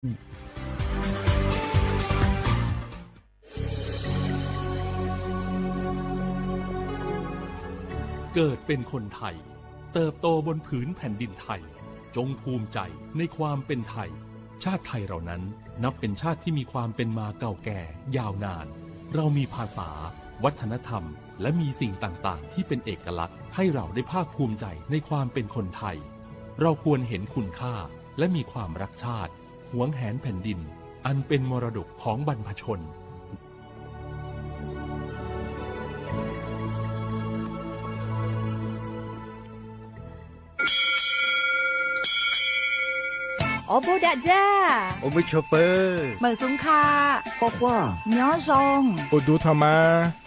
เกิดเป็นคนไทย เติบโตบนผืนแผ่นดินไทย จงภูมิใจในความเป็นไทย ชาติไทยเรานั้นนับเป็นชาติที่มีความเป็นมาเก่าแก่ยาวนาน เรามีภาษา วัฒนธรรม และมีสิ่งต่างๆ ที่เป็นเอกลักษณ์ ให้เราได้ภาคภูมิใจในความเป็นคนไทย เราควรเห็นคุณค่า และมีความรักชาติ หวงแหนแผ่นดิน อันเป็นมรดกของบรรพชน Awˬ bon daꞈ jaˇ. Awˬ bon chaw peuˬ. Meunˍ suhˍ hk'a. K'awꞈ k'oˆ. Nyawˇ zaw. Awˬ duˬ htaꞈ ma.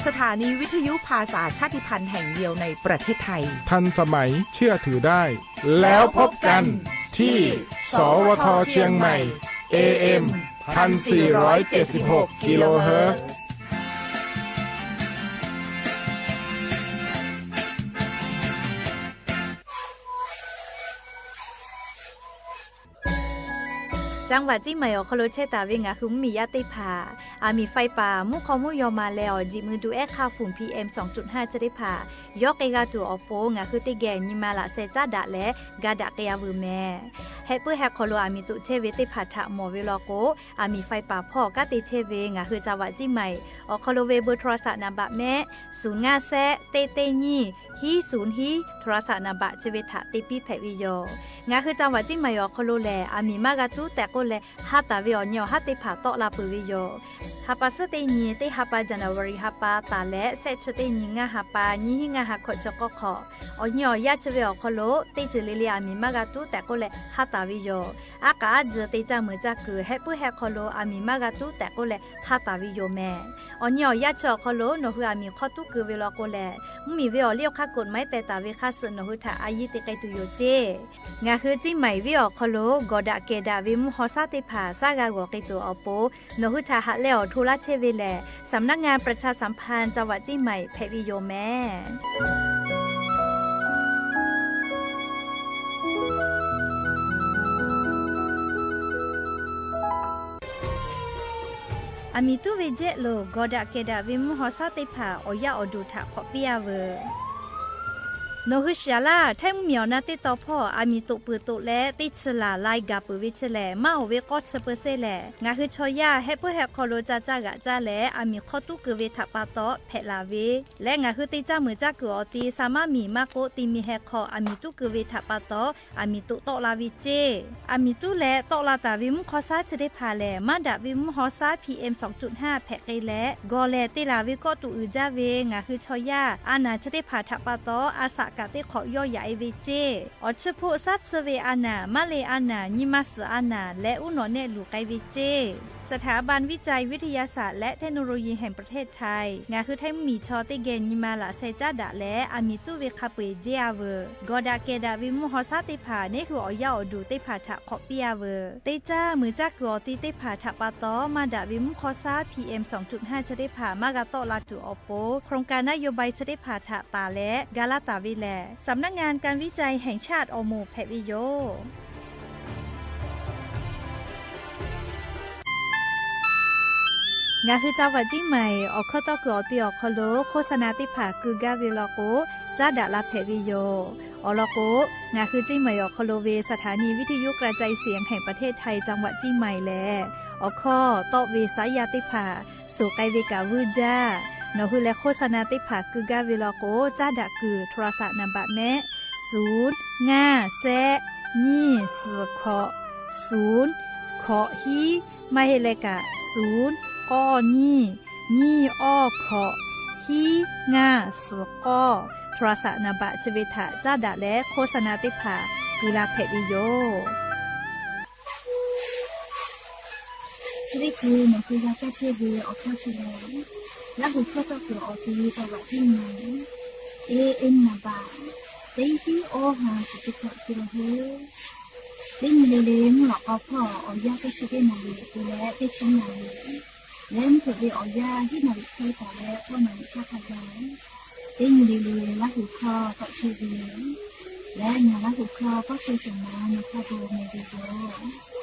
สถานีวิทยุภาษาชาติพันธุ์แห่งเดียวในประเทศไทย ทันสมัย เชื่อถือได้ แล้วพบกันที่ สวท เชียงใหม่ เอ เอ็ม พันสี่ร้อยเจ็ดสิบหก กิโลเฮิรตซ์ จังหวัดเชียงใหม่ awˬ hk'aw lo chehˇ taˍ ve ngaˬ hui mvuhˇmiˬ yaˇ teˇ hpaˍ, aˬ miˍ faiˇ paˍ mvuhˇ hk'aw mvuhˇ yaw ma leh awˬ jiꞈ mui duˬ ehˉ hk'aˇ fuˍ PM สองจุดห้า chi teˇ hpaˍ yawˇ k'ai g'a tuˬ awˬ pon ngaˬ hui teˇ geh nyi ma laꞈ sheh caˉ daꞈ leh ga daꞈ k'ai a veuˬ mehˍ. Hehˆ puiˉ hehˆ hk'aw lo aˬ miˍ toꞈ chehˇ ve teˇ hpaˍ htaꞈ mawˬ ve law k'o, aˬ miˍ faiˇ paˍ hpawˇ kanˉ te chehˇ ve ngaˬ hui จังหวัดเชียงใหม่ awˬ hk'aw lo ve เบอร์โทรศัพท์ naˍ baꞈ mehˆ ศูนย์ ngaˇ sehˆ เต๊ะ เต๊ะ nyiˇ ฮี ศูนย์ ฮี โทรศัพท์ naˍ baꞈ chi ve htaꞈ te piˇ hpehꞈ ve yoˬ. Ngaˬ hui จังหวัดเชียงใหม่ awˬ hk'aw lo lehˬ, aˬ miˍ maˇ g'a tuˉ tehꞈ k'oˆ leh, ha taˍ ve awˬ nyi awˬ haˉ teˇ hpaˍ tawˆ la peuˬ ve yoˬ. Ha pa suhˉ teˇ nyi teˇ ha pa January ha pa taˍ leh, sehˆ chi teˇ nyi ngaˇ ha pa nyiˇ hinˉ ngaˇ ha hkawꞈ chi k'awˇ hk'awꞈ, awˬ nyi awˬ yaˇ chi ve awˬ hk'aw lo teˇ ceuˬ le le aˬ miˍ maˇ g'a tuˉ tehꞈ k'oˆ leh ha taˍ ve yoˬ. Aˉ k'aꞈ aˉ tzuhˬ te caˇ meunˍ caˇ kuiˬ hehˆ puiˉ hehˆ hk'aw lo aˬ miˍ maˇ g'a tuˉ tehꞈ k'oˆ leh ha taˍ ve yoˬ mehˍ. Awˬ nyi awˬ yaˇ chi awˬ hk'aw lo nawˬ hui aˬ miˍ hk'aw tuˉ keu ve law k'o lehˬ, mvuhˇmiˬ ve awˬ liˇ awˬ hk'aˇ กฎหมาย teh taˍ ve hk'aˇ suh nawˬ hui htaꞈ a yiˇ te k'ai tuˬ yoˬ ceˇ. Ngaˬ hui Ciˉ maiˍ venˇ awˬ hk'aw lo gawˬ daꞈ kehˬ daꞈ ve mvuhˇ haw shaˉ teˇ hpaˍ shaˉ g'a g'awˬ k'ai tuˬ awˬ pon, nawˬ hui htaꞈ haꞈ leh awˬ hto laˇ chehˇ ve lehˬ, สำนักงานประชาสัมพันธ์จังหวัดเชียงใหม่ hpehꞈ ve yoˬ mehˍ. Aˬ miˍ tuˉ ve jehˆ lo gawˬ daꞈ kehˬ daꞈ ve mvuhˇ haw shaˉ teˇ hpaˍ awˬ yaˇ awˬ duˬ htaꞈ hk'awꞈ piˇ a veuˬ. Nawˬ hui shiˍ laˇ, htaiˇ mvuhˇmiˬ awˬ na teˇ taw hpawˇ aˬ miˍ toꞈ peuˬ toꞈ leh teˇ chi laˬ lai gaˬ peuˬ ve chi lehˬ, maˇ oˍ ve k'awˇ chi peu sehˇ lehˬ, ngaˬ hui chaw yaˇ hehˆ puiˉ hehˆ hk'aw lo ca caˇ g'aꞈ caˇ leh aˬ miˍ hk'aw tuˉ keu ve htaꞈ pa taw hpehꞈ laˬ ve leh, ngaˬ hui te caˇ meunˍ caˇ kuiˬ awˬ ti sa maˇ miˬ maˇ k'oˆ, ti mi heh hk'aw aˬ miˍ tuˉ keu ve htaꞈ pa taw aˬ miˍ toꞈ tawˆ la ve ceˇ. Aˬ miˍ tuˉ leh tawˆ la taˍ ve mvuhˇ haw shaˉ chi teˇ hpaˍ lehˬ, maˇ daꞈ ve mvuhˇ haw shaˉ PM สองจุดห้า hpehꞈ k'ai leh, gawˬ lehˬ te laˬ ve kawˆ tuꞈ uiˍ jaˇ ve ngaˬ hui chaw yaˇ a naˬ chi teˇ hpaˍ htaꞈ pa taw a shaꞈ kaꞈ teˇ hk'awꞈ yawˇ yaꞈ e ve ceˇ. Awˬ chi hpoˆ shaˉ tsuhˇ ve a naˬ, maˇ le a naˬ, nyi ma suhˍ a naˬ leh uˉ nawꞈ nehˆ luˬ k'ai ve ceˇ. สถาบันวิจัยวิทยาศาสตร์และเทคโนโลยีแห่งประเทศไทย ngaˬ hui htaiˇ mvuhˇmiˬ chaw teˇ geh nyi ma laꞈ sheh caˉ daꞈ leh aˬ miˍ tuˉ ve hk'a peu-eˬ jehˇ a veuˬ. Gawˬ daꞈ kehˬ daꞈ ve mvuhˇ haw shaˉ teˇ hpaˍ neˇ hui awˬ yaˇ awˬ duˬ teˇ hpaˍ htaꞈ hk'awꞈ piˇ a veuˬ. Teˇ caˇ meunˍ caˇ kuiˬ awˬ ti teˇ hpaˍ htaꞈ pa taw maˇ daꞈ ve mvuhˇ haw shaˉ PM สองจุดห้า chi teˇ hpaˍ maˇ g'a tawˆ la tuˬ awˬ pon, โครงการนโยบาย chi teˇ hpaˍ htaꞈ taˍ leh ga laˇ taˍ ve lehˬ, สำนักงานการวิจัยแห่งชาติ awˬ moˍ hpehꞈ ve yoˬ. Ngaˬ hui จังหวัดเชียงใหม่ awˬ hkawˇ tawˇ kuiˬ awˬ ti awˬ hk'aw lo โฆษณา teˇ hpaˍ keu gaˇ ve law k'o, caˉ daꞈ la hpehꞈ ve yoˬ. Awˬ lawn k'o, ngaˬ hui Ciˉ maiˍ awˬ hk'aw lo ve สถานีวิทยุกระจายเสียงแห่งประเทศไทย จังหวัดเชียงใหม่ lehˬ, awˬ hkawˇ tawˆ ve saˉ yaˇ teˇ hpaˍ suˍ k'ai ve kaꞈ vuiˇ jaˇ. Nawˬ hui leh โฆษณา teˇ hpaˍ keu gaˇ ve law k'o, caˉ daꞈ kuiˬ โทรศัพท์ naˍ baꞈ mehˆ ศูนย์ ngaˇ sehˆ nyiˇ suhˍ hkawꞈ ศูนย์ hkawꞈ hiˉ, maˇ heˆ leh kaꞈ ศูนย์ k'awˇ nyiˇ nyiˇ awˇ hkawꞈ hiˉ ngaˇ suhˍ k'awˇ, โทรศัพท์ naˍ baꞈ chi ve htaꞈ caˉ daꞈ leh โฆษณา teˇ hpaˍ keu la hpehꞈ ve yoˬ. Chi teˇ hkui nawˬ hui g'a kaˇ chehˇ ve awˬ hkawˇ chi lehˬ, Laˇ huˍ hkawˇ tawˇ kuiˬ awˬ ti จังหวัดเชียงใหม่ AM naˍ baꞈ teˇ hiˉ awˇ ha suhˍ chi hkawꞈ keu la ve. Teˇ nyi le le mvuhˇ lawꞈ k'aw hpawˇ awˬ yaˇ teˇ chi teˇ naˍ riˍ keu leh teˇ chi naˍ riˍ leh mvuhˇ hpeuꞈ ve awˬ yaˇ hiˉ naˍ riˍ hk'e taˍ leh k'awˇ naˍ riˍ hk'aˇ hk'a gaˬ, teˇ nyi le le Laˇ huˍ hkawˇ tawˆ chehˇ ve lehˬ, ngaˬ Laˇ huˍ hkawˇ kawˆ chehˇ shawˍ ma nawˬ hk'a peu meh ve yoˬ.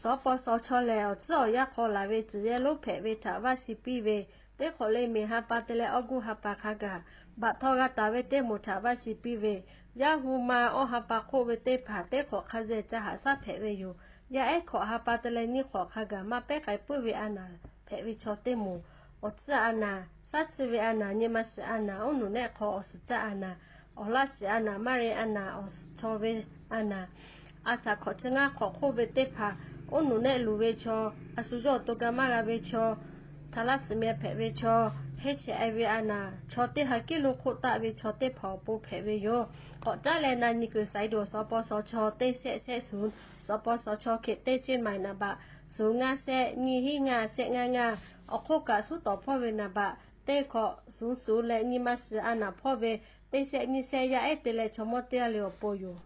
Sawˉ paw sawˉ chaw lehˬ, awˬ tcuhˉ awˬ yanˇ hk'aw laˬ ve tcuhˬ yehˇ lonˉ hpehꞈ ve htaꞈ vaˇ shiˍ piˇ ve, teˇ hk'awꞈ le miˬ ha pa te leh August ha pa hk'a gaˬ, baꞈ htawˇ g'a taˍ ve teˇ moˍ htaꞈ vaˇ shiˍ piˇ ve, yaˇ hu ma awˇ ha pa hk'oˆ ve teˇ hpaˍ teˇ hk'awꞈ hk'a zeh ca haꞈ shaˉ hpehꞈ ve yoˬ. Yaˇ ehˉ hkawꞈ ha pa te leh nyiˇ hk'awꞈ hk'a gaˬ maˇ pehˉ k'ai puiˉ ve a naˍ hpehꞈ ve chaw teˇ moˍ, awˬ tcuhˉ a naˍ, shaˉ tsuhˇ ve a naˍ, nyi ma shiˍ a naˍ, oˉ nuˬ nehˆ hk'aw awˬ suhˍ caˆ a naˍ, awˬ laˇ shiˍ a naˬ, maˇ re a naˍ, awˬ suhˍ chaw ve a naˍ, a shaˍ hkawꞈ chi ngaˇ hk'awꞈ hk'oˆ ve teˇ hpaˍ, oˉ nuˬ nehˆ luˬ ve chaw, a shu yawˇ awˬ to ga maˇ g'a ve chaw, htaꞈ laˇ suhˍ meh hpehꞈ ve chaw, heˆ chehˇ e ve a naˍ, chaw teˇ ha kiˉ lo hk'oˆ taˆ ve chaw teˇ hpaˍ awˬ pon hpehꞈ ve yoˬ. K'awꞈ caˉ leh na nyi kuiˬ saiˍ duˬ awˬ sawˉ paw sawˉ chaw teˇ shehˆ shehˆ suhˍ, sawˉ paw sawˉ chaw hk'e teˇ ceˇ maiˍ naˍ baꞈ, suhˍ ngaˇ shehˆ nyiˇ hiˉ ngaˇ shehˆ ngaˇ ngaˇ, awˬ hk'oˆ kaꞈ suhˉ tawˍ hpawˇ ve naˍ baꞈ, teˇ hkawꞈ suhˍ suhˍ leh nyi ma shiˍ a naˍ hpawˇ ve, teˇ shehˆ nyiˇ shehˆ yaˇ ehˉ te leh chaw mawˇ teˇ g'aˇ le awˬ pon yoˬ.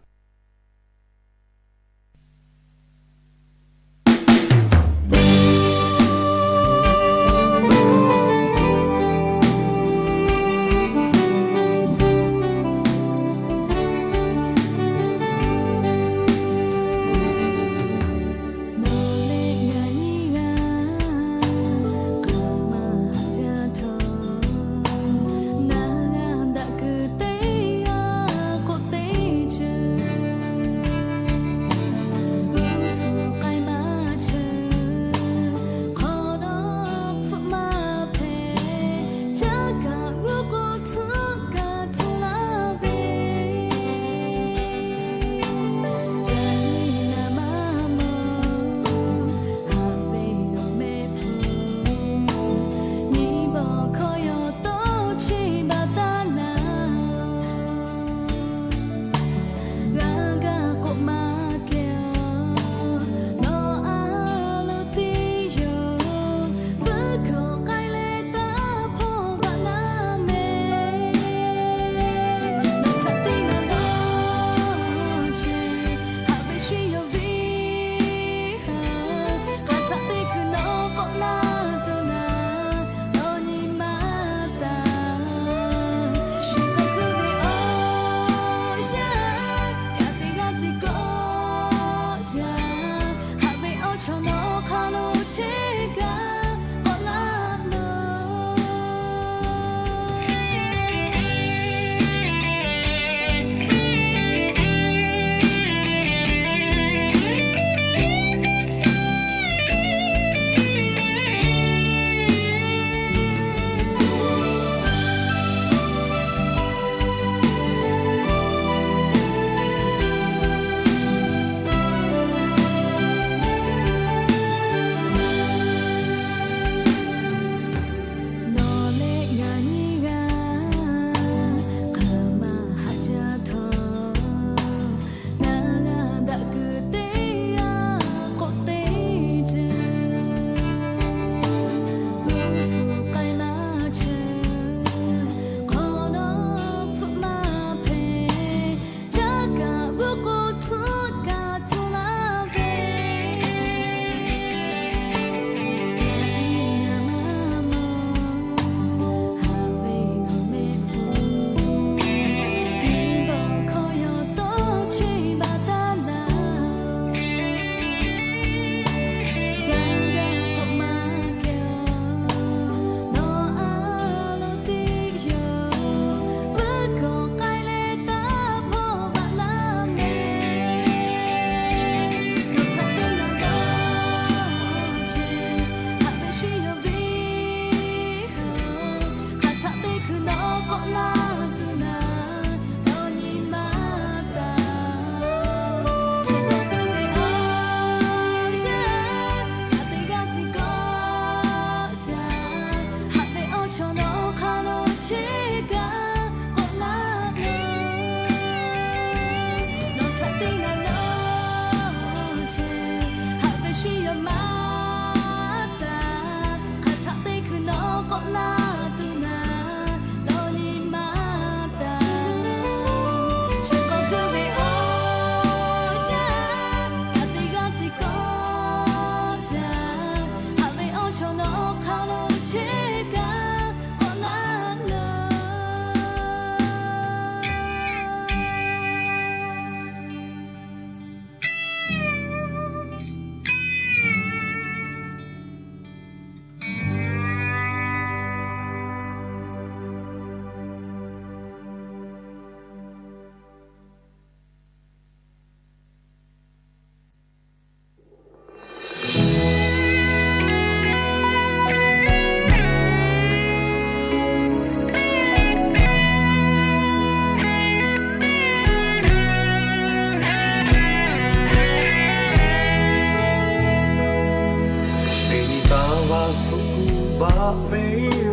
Haꞈ ve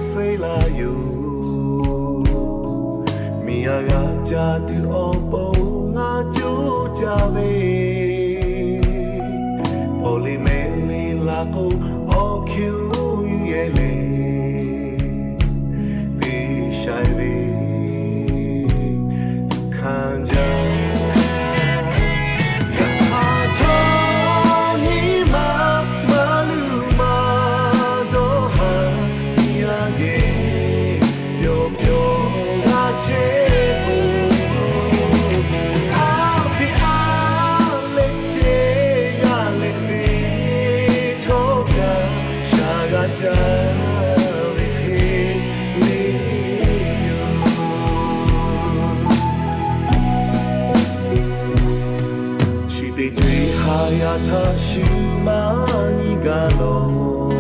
suh la yoˬ. Miˬ a g'a ca tuˬ awˬ pon ngaˬ coˇ caˇ ve, awˬ liˇ mehˍ liˇ la k'o, awˬ hkiˇ yuˬ yehˬ le, te shaiˍ ve hkanˍ jaˇ. Yaꞈ hk'aˇ htawˇ nyi ma maˇ luˬ maˇ dawˇ haˍ, yaˇ geh pyawˬ pyawˬ g'a chehˇ k'o, a piˇ a leh ceh g'a leh ve htawˇ kaꞈ, shaˍ g'a caˇ ve hk'e le yoˬ. Chi teˇ co-e haˍ yaˇ htaꞈ shu maˇ nyi gaˇ lawˬ.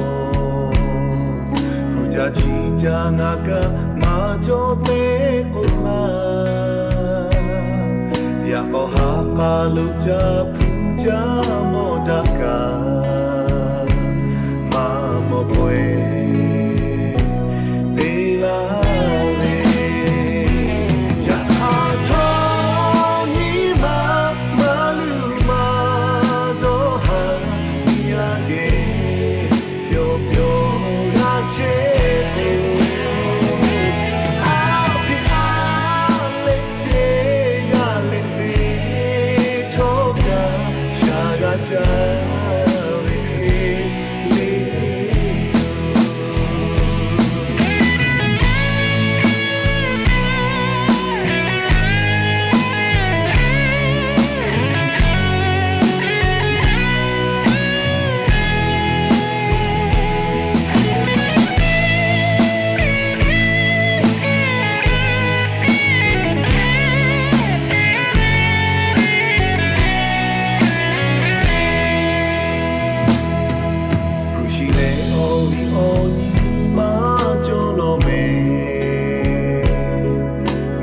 Hpu jaˇ chi jaˇ ngaˬ kaꞈ maˇ cawˬ teˇ k'oˆ laˇ. Yaꞈ k'aw ha k'a lo ca hpu jaˇ mawˇ daꞈ kaꞈ, maˇ mawˬ k'oˆ-e te laˇ ve. Yaꞈ hk'aˇ htawˇ nyi ma maˇ luˬ maˇ dawˇ haˍ, yaˇ geh pyawˬ pyawˬ g'a chehˇ k'o, a piˇ a leh ceh g'a leh ve htawˇ kaꞈ, shaˍ g'a caˇ ve hk'e le yoˬ. Hpu shi leh awˬ viˉ awˬ nyi maˇ cawˬ lawˬ mehˍ.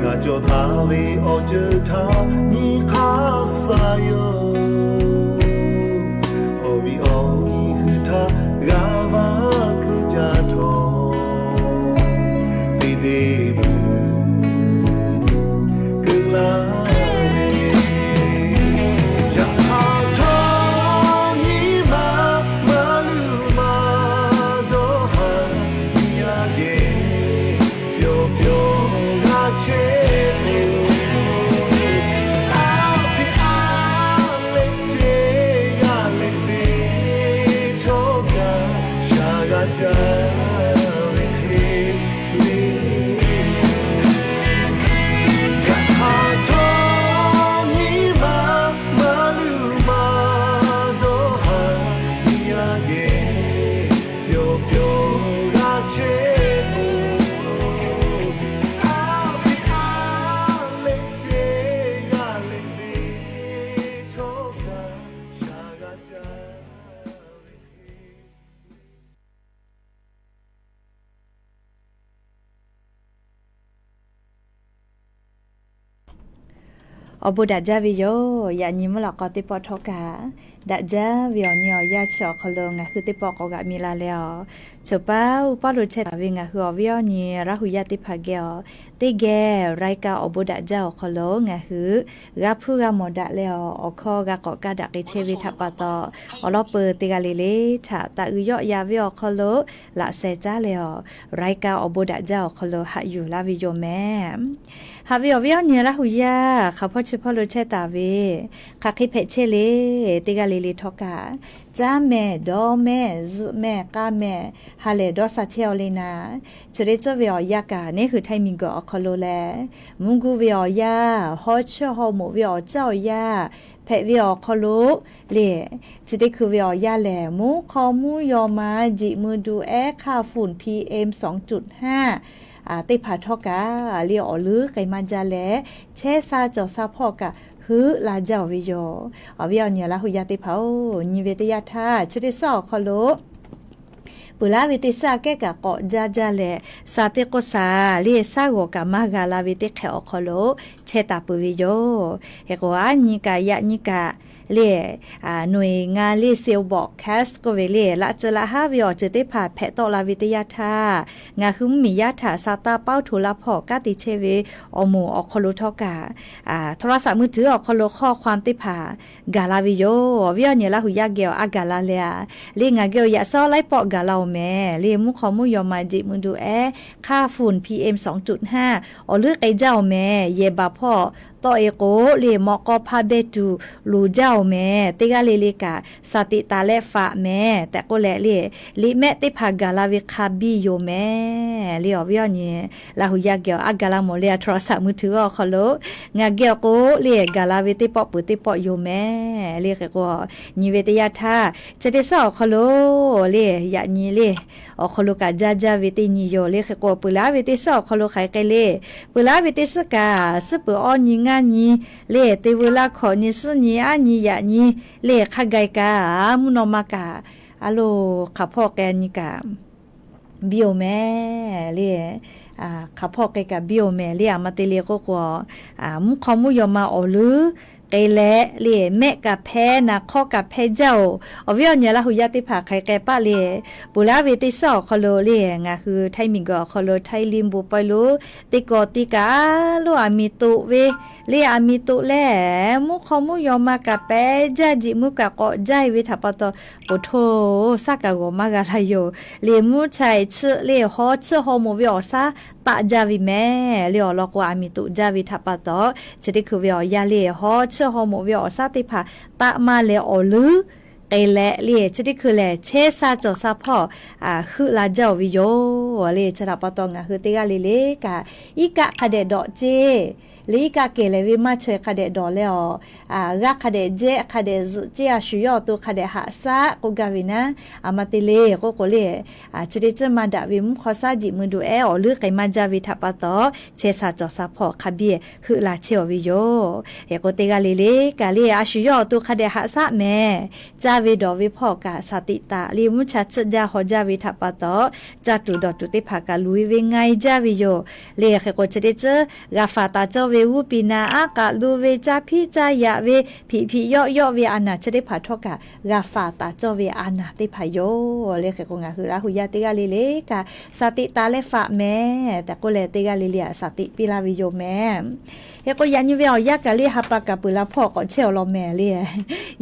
Ngaˬ cawˬ taˍ ve awˬ ceuˬ htaꞈ nyi hk'aˇ suh yoˬ. Awˬ viˉ awˬ nyi hui htaꞈ g'a vaˇ kuiˬ jaˇ htawˇ, teˇ deˇ pui keu laˇ ve. Yaꞈ hk'aˇ htawˇ nyi ma maˇ luˬ maˇ dawˇ haˍ, yaˇ geh pyawˬ pyawˬ g'a chehˇ k'o, a piˇ a leh ceh g'a leh ve htawˇ kaꞈ, shaˍ g'a caˇ ve hk'e le. Yaꞈ hk'aˇ htawˇ nyi ma maˇ luˬ maˇ dawˇ haˍ, yaˇ geh pyawˬ pyawˬ g'a chehˇ k'o, a piˇ a leh ceh g'a leh ve htawˇ kaꞈ, shaˍ g'a caˇ ve hk'e Awˬ bon daꞈ jaˇ ve yoˬ. Yaꞈ nyi mvuhˇ lawꞈ k'aw teˇ pawˆ htawˇ kaꞈ, daꞈ jaˇ ve awˬ nyi awˬ yanˇ chi awˬ hk'aw lo ngaˬ hui teˇ pawˆ k'awꞈ g'aꞈ mi la leh awˬ, choˬ paˉ uˉ paˉ lo chehˇ taˍ ve ngaˬ hui awˬ viˉ awˬ nyi Laˇ hu yaˇ teˇ hpaˍ geh awˬ, teˇ geh รายการ Awˬ bon daꞈ jaˇ awˬ hk'aw lo ngaˬ hui g'a hpuˇ g'a mawˬ daꞈ leh awˬ, awˬ hkawˇ g'a k'awꞈ kaˇ daꞈ k'ai chehˇ ve htaꞈ pa taw, awˬ lawn peuˬ teˇ g'aˇ le le htaꞈ taˍ uiˍ yawˆ ya ve awˬ hk'aw lo laꞈ sheh caˉ leh awˬ, รายการ Awˬ bon daꞈ jaˇ awˬ hk'aw lo haꞈ yuˬ laˇ ve yoˬ mehˍ. Haꞈ ve awˬ viˉ awˬ nyi Laˇ hu yaˇ hk'aˬ hpawˇ chi hpawˇ lo chehˇ taˍ ve, hk'aˬ hk'e hpehꞈ chehˇ le, teˇ g'aˇ le le htawˇ kaꞈ, caˇ mehˍ, dawˇ mehˍ, zuhꞈ mehˍ, k'aˇ mehˍ, ha lehˬ dawˇ sha chehˇ-aw le naˍ, chi teˇ ceuˬ ve awˬ yanˇ kaꞈ neˇ hui htaiˇ miˬ guiˬ awˬ hk'aw lo leh, mvuhˇ guˇ ve awˬ yanˇ, haw cheuˇ haw moꞈ ve awˬ caˇ awˬ yanˇ hpehꞈ ve awˬ hk'aw lo le, chi teˇ hkui ve awˬ yanˇ lehˬ, mvuhˇ hk'aw mvuhˇ yaw ma, jeꞈ mui du ehˉ hk'aˇ funˍ PM สองจุดห้า teˇ hpaˍ htawˇ kaꞈ le awˬ leuˉ k'ai maˇ jaˇ leh, chehˇ sha cawˬ sha hpawˇ kaꞈ heuˆ la jaˇ-oˬ ve yoˬ. Awˬ viˉ awˬ nyi Laˇ hu yaˇ teˇ hpaˍ-oˬ, nyi ve teˇ yanˇ htaˇ chi teˇ shaˉ awˬ hk'aw lo peuˬ laˇ ve teˇ shaˉ kehˉ kaꞈ k'awꞈ jaˇ jaˇ leh, sha teˇ k'oˆ sha le shaˉ g'awˬ kaꞈ maˇ g'a la ve teˇ hk'ehꞈ awˬ hk'aw lo chehˇ taˍ peuˬ ve yoˬ. Hk'e k'o, aˉ nyi kaꞈ yaꞈ nyi kaꞈ le, หน่วยงาน le เซลล์บอร์ดแคสต์ k'oˆ ve le, laꞈ ceuˬ laꞈ haˉ ve awˬ ceuˬ teˇ hpaˍ hpehꞈ tawˆ la ve teˇ yanˇ htaˇ, ngaˬ hui mvuhˇmiˬ yaˇ htaꞈ sa taˇ paoˉ hto la hpawˇ kanˉ te chehˇ ve awˬ moˍ awˬ hk'aw lo htawˇ kaꞈ, โทรศัพท์มือถือ awˬ hk'aw lo ข้อความ teˇ hpaˍ gaˬ la ve yoˬ. Awˬ viˉ awˬ nyi Laˇ huˍ yaˇ geh awˬ aˉ gaˬ la leh a, le ngaˬ geh awˬ yaꞈ sawˉ laiˉ pawˆ gaˬ la-oˬ mehˍ. Le mvuhˇ hk'aw mvuhˇ yaw ma jeꞈ mui duˬ ehˉ hk'aˇ ฝุ่น PM สองจุดห้า awˬ leuˉ k'ai jaˇ-oˬ mehˍ. Yehˬ baˬ hpawˇ tawˆ e k'o le mawꞈ k'aw hpa beh tuˬ loˍ jaˇ-oˬ mehˍ. Teˇ g'aˇ le le kaꞈ สติ taˍ leh faꞈ mehˍ tehꞈ k'oˆ leh le, liꞈ mehˆ teˇ hpaˍ gaˬ la ve hk'a biˇ yoˬ mehˍ. Le awˬ viˉ awˬ nyi Laˇ huˍ yaˇ geh awˬ aˉ gaˬ la mawˬ le a, โทรศัพท์มือถือ awˬ hk'aw lo ngaˬ geh awˬ k'o le gaˬ la ve teˇ pawˆ peuˬ teˇ pawˆ yoˬ mehˍ. Le hk'e k'o, nyi ve teˇ yanˇ htaˇ, chi teˇ suhˉ awˬ hk'aw lo le yaꞈ nyi le awˬ hk'aw lo kaꞈ jaˇ jaˇ ve teˇ nyi yoˬ. Le hk'e k'o, peuˬ laˉ ve teˇ suhˉ awˬ hk'aw lo hk'aˬ hk'e k'ai le, peuˬ laˉ ve teˇ suhˉ kaꞈ suhˉ peuˬ awˇ nyi ngaˇ nyi le, te veu laˇ hkawꞈ nyi suhˉ nyi aˉ nyi yaꞈ nyi le hk'a gaˬ kaꞈ, mvuhˇ naw ma kaꞈ a loˬ hk'aˬ hpawˇ k'ai nyi kaꞈ biˇ-oˬ mehˍ le. Hk'aˬ hpawˇ k'ai kaꞈ biˇ-oˬ mehˍ le. A ma te le k'oˆ k'o, mvuhˇ hk'aw mvuhˇ yaw ma awˬ leuˉ k'ai leh le, mehˆ kaꞈ hpehˇ, naˍ hk'awˇ kaꞈ hpehˇ jaˇ-oˬ. Awˬ viˉ awˬ nyi Laˇ huˍ yaˇ teˇ hpaˍ hk'aˬ hk'e k'ai paˆ le, peuˬ laˉ ve teˇ suhˉ awˬ hk'aw lo le, ngaˬ hui Htaiˇ miˬguiˬ awˬ hk'aw lo Htaiˇ liˇ bon pawehˇ lo teˇ kawꞈ te kaꞈ a loˬ aˬ miˍ toꞈ ve le, aˬ miˍ toꞈ leh mvuhˇ hk'aw mvuhˇ yaw ma kaꞈ pehˉ jaˇ, jeꞈ mui kaꞈ k'awꞈ jaˇ ve htaꞈ pa taw, poˬ htoˇ saˉ kaꞈ g'awˬ maˇ g'a laˇ yoˬ. Le mvuhˇ cha eˍ chiˆ le hawˉ chiˆ haw moˍ ve awˬ saˉ taˆ jaˇ ve mehˍ. Le awˬ lawn k'o aˬ miˍ toꞈ jaˇ ve htaꞈ pa taw, chi teˇ hkui ve awˬ yanˇ le hawˉ chiˆ haw moˍ ve awˬ saˉ teˇ hpaˍ taˆ maˇ leh awˬ leuˉ k'ai leh le, chi teˇ hkui lehˬ chehˇ sha cawˬ sha hpawˇ heuˆ la jaˇ-oˬ ve yoˬ. Le chi htaꞈ pa taw ngaˬ hui teˇ g'aˇ le le kaꞈ, iˉ kaˆ hk'a dehꞈ dawꞈ ceˇ le, iˉ kaˆ kehˬ lehˬ ve maˇ chaweh hk'a dehꞈ dawˬ leh awˬ, g'aˇ hk'a dehꞈ jehˆ hk'a dehꞈ zuhꞈ ceˇ, a shu yawˇ awˬ to hk'a dehꞈ haꞈ shaˉ k'oˆ gaˇ ve naˉ, a ma te le k'oˆ k'o le, chi teˇ ceuˬ maˇ daꞈ ve mvuhˇ hk'aw shaˉ jeꞈ mui duˬ ehˉ awˬ leuˉ k'ai maˇ jaˇ ve htaꞈ pa taw, chehˇ sha cawˬ sha hpawˇ hk'a biˇ heuˆ la chehˇ-oˬ ve yoˬ. Hk'e k'o teˇ g'aˇ le le kaꞈ le, a shu yawˇ awˬ to hk'a dehꞈ haꞈ shaˉ mehˍ. Caˇ ve dawˬ ve hpawˇ kaꞈ สติ taˍ le, mvuhˇ cha chiˆ jaˇ haw jaˇ ve htaꞈ pa taw, caˇ tuˬ dawˬ tuˬ teˇ hpaˍ kaꞈ luˬ e ve nga e jaˇ ve yoˬ. Le hk'e k'o chi teˇ ceuˬ g'a faˍ taˍ cawˇ ve g'uˇ piˍ naˍ aˉ k'aꞈ lo ve caˇ hpiˆ caˇ yaꞈ ve hpiꞈ hpiꞈ yawˆ yawˆ ve a naˍ chi teˇ hpaˍ htawˇ kaꞈ g'a faˍ taˍ cawˇ ve a naˍ teˇ hpaˍ yoˬ. Le hk'e k'o ngaˬ hui Laˇ huˍ yaˇ teˇ g'aˇ le le kaꞈ สติ taˍ leh faꞈ mehˍ tehꞈ k'oˆ leh, teˇ g'aˇ le le a สติ piˇ laˇ ve yoˬ mehˍ. Hk'e k'o yaꞈ nyi ve awˬ yanˇ kaꞈ le ha pa kaꞈ peuˬ la hpawˇ k'awꞈ chehˇ awˬ lawn mehˍ le.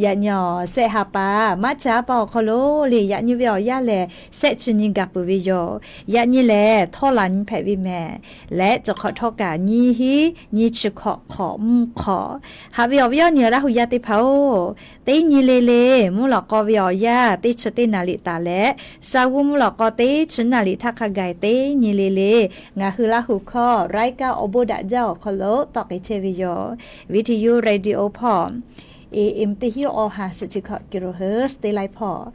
Yaꞈ nyi awˬ sehˆ ha pa, March ha pa awˬ hk'aw lo le, yaꞈ nyi ve awˬ yanˇ lehˬ sehˆ chi nyi gaˬ peuˬ ve yoˬ. Yaꞈ nyi lehˬ htawˇ laˬ nyi hpehꞈ ve mehˍ. Leh cawˬ hk'awꞈ htawˇ kaꞈ nyiˇ hinˉ nyiˇ chi hkawꞈ hk'awꞈ mvuhˇ hk'awꞈ. Haꞈ ve awˬ viˉ awˬ nyi Laˇ huˍ yaˇ teˇ hpaˍ-oˬ, teˇ nyi le le mvuhˇ lawꞈ k'aw ve awˬ yanˇ teˇ chi teˇ naˍ riˍ taˍ leh, sha g'uˇ mvuhˇ lawꞈ k'aw teˇ chi naˍ riˍ htaˇ hk'a gaˬ teˇ nyi le le ngaˬ hui Laˇ huˍ hkawˇ รายการ awˬ bon daꞈ jaˇ awˬ hk'aw lo tawˆ k'ai chehˇ ve yoˬ. วิทยุ radio hpawˇ, AM teˇ hinˉ awˬ ha suhˍ chi hkawꞈ kilohertz teˇ laiˉ hpawˇ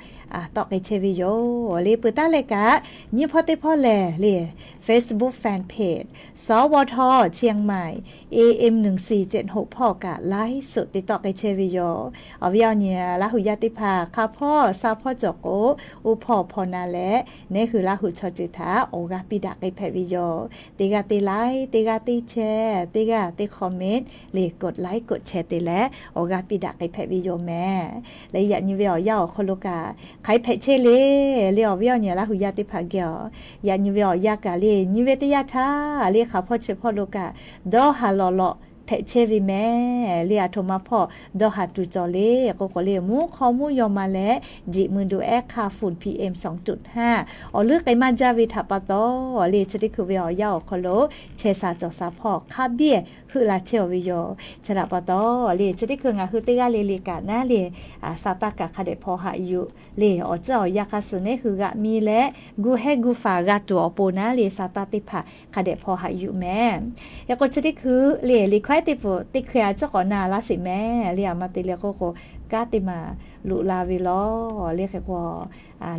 tawˆ k'ai chehˇ ve yoˬ. Le peuˬ taˉ leh kaꞈ, nyiˇ hpawˇ teˇ hpawˇ lehˬ le, Facebook fan page สวท เชียงใหม่ AM หนึ่งสี่เจ็ดหก hpawˇ kaꞈ ไลฟ์สด te tawˆ k'ai chehˇ ve yoˬ. Awˬ viˉ awˬ nyi Laˇ huˍ yaˇ teˇ hpaˍ hk'a hpawˇ sha hpawˇ cawˬ k'o, oˇ hpawˇ hpawˇ na leh neˇ hui Laˇ huˍ chaw ceuˬ htaꞈ awˬ g'aˇ piˇ daꞈ k'ai hpehꞈ ve yoˬ. Teˇ g'aˇ teˇ like, teˇ g'aˇ teˇ share, teˇ g'aˇ teˇ comment, le กดไลค์ กดแชร์ te leh awˬ g'aˇ piˇ daꞈ k'ai hpehꞈ ve yoˬ mehˍ. Le yaꞈ nyi ve awˬ yanˇ awˬ hk'aw lo kaꞈ hk'aˬ hk'e hpehꞈ chehˇ le, le awˬ viˉ awˬ nyi Laˇ huˍ yaˇ teˇ hpaˍ geh awˬ, yaꞈ nyi ve awˬ yanˇ kaꞈ le, nyi ve teˇ yanˇ htaˇ le hk'a hpawˇ chi hpawˇ lo kaꞈ dawˇ haˍ lawꞈ lawꞈ hpehꞈ chehˇ ve mehˍ. Le a htoꞈ ma hpawˇ dawˇ haˍ tuˬ cawˬ le k'oˆ k'o le, mvuhˇ hk'aw mvuhˇ yaw ma leh jeꞈ mui duˬ ehˉ hk'aˇ ฝุ่น PM สองจุดห้า awˬ leuˉ k'ai maˇ jaˇ ve htaꞈ pa taw, le chi teˇ hkui ve awˬ yanˇ awˬ hk'aw lo chehˇ sha cawˬ sha hpawˇ hk'a biˇ heuˆ la chehˇ-oˬ ve yoˬ. Chi htaꞈ pa taw, le chi teˇ hkui ngaˬ hui teˇ g'aˇ le le kaꞈ naˉ le, sa taˇ kaꞈ hk'a dehꞈ hpaw haꞈ yuˬ le, awˬ tcuhˉ awˬ yanˇ hk'a suh neˇ hui g'aꞈ mi leh gu hehˉ gu faˍ g'a tuˬ awˬ pon naˉ le, sa taˇ teˇ hpaˍ hk'a dehꞈ hpaw haꞈ yuˬ mehˍ. Hk'e k'o chi teˇ hkui le, liꞈ hkawehˉ teˇ pfuhˍ teˇ hkui a ciˉ k'awꞈ na laˇ sheˍ mehˍ. Le a ma te le k'oˆ k'o, kanˉ teˇ maˬ loꞈ la ve lawˬ. Le hk'e k'o,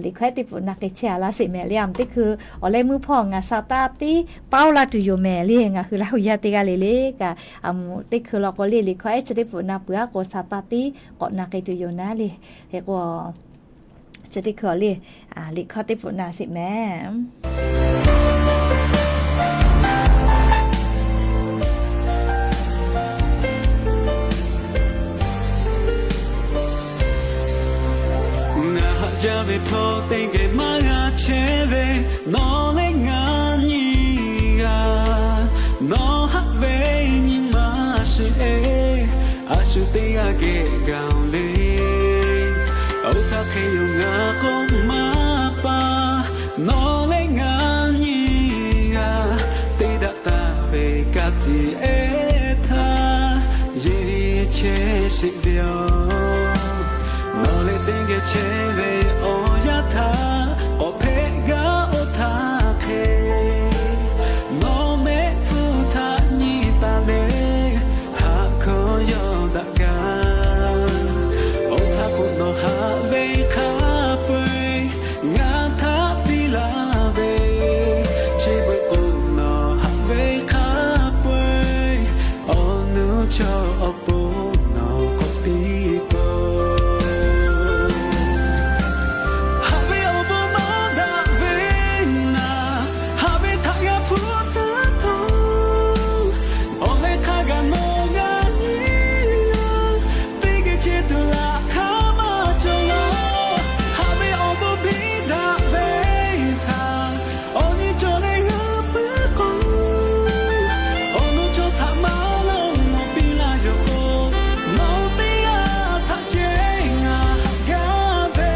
liꞈ hkawehˉ teˇ pfuhˍ na k'ai chehˇ a laˇ sheˍ mehˍ. Le a ma teˇ hkui awˬ leh meuˇ hpawˇ ngaˬ sa taˇ tiˉ paoˇ laˇ tuˬ yoˬ mehˍ. Le ngaˬ hui Laˇ huˍ yaˇ teˇ g'aˇ le le kaꞈ, a moˍ teˇ hkui law k'o le, liꞈ hkawehˉ chi teˇ pfuhˍ na peuˬ a k'o, sa taˇ tiˉ k'awꞈ na k'ai tuˬ yoˬ naˉ le. Hk'e k'o, chi teˇ hkui awˬ le, liꞈ hkawehˉ teˇ pfuhˍ na sheˍ mehˍ. Jaˇ ve hpawˇ teˇ geh maˇ g'a chehˇ ve, nawˬ leh ngaˬ nyiˇ g'aˇ, nawˬ haꞈ ve nyi ma shiˍ-eˬ, a shu teˇ g'aˇ geh gaˬ-oˬ le. Oˇ htaˇ hk'e yoˬ ngaˬ k'oˆ maˇ pa, nawˬ leh ngaˬ nyiˇ g'aˇ, teˇ daꞈ taˍ ve ka tiꞈ ehˉ htaˇ, yeˇ chehˇ sheˍ ve yoˬ. Nawˬ leh teˇ geh chehˇ ve awˬ yanˇ htaˇ, k'awꞈ hpehꞈ gaˇ oˇ htaˇ hk'e, nawˬ mehˆ hpfuhˇ htaꞈ nyi taˍ le, haꞈ hkawˇ yawˇ daꞈ gaˇ. Oˇ htaˇ k'o nawˬ haꞈ ve hk'a peu-eˬ ngaˬ htaꞈ piˇ laˇ ve, chi beuꞈ k'o nawˬ haꞈ ve hk'a peu-eˬ, awˬ nuˇ chaw awˬ pon nawˬ k'awꞈ piˇ peuˬ. Haꞈ ve awˬ bon maˇ daꞈ ve naˍ, haꞈ ve htaꞈ g'a hpuˇ taˉ htaˇ, awˬ leh hk'a gaˬ nawˬ g'a nyi, teˇ geh ceh tuˬ laꞈ hk'aˇ maˇ cawˬ laˇ. Haꞈ ve awˬ bon biˇ daꞈ ve htaꞈ, awˬ nyi cawˬ leh g'a puiˉ k'o, awˬ nuˇ chaw htaꞈ maˇ lawˇ nawˬ piˇ laˇ yoˬ k'o, nawˬ teˇ g'aˇ htaꞈ ceh ngaˬ haꞈ gaˇ ve.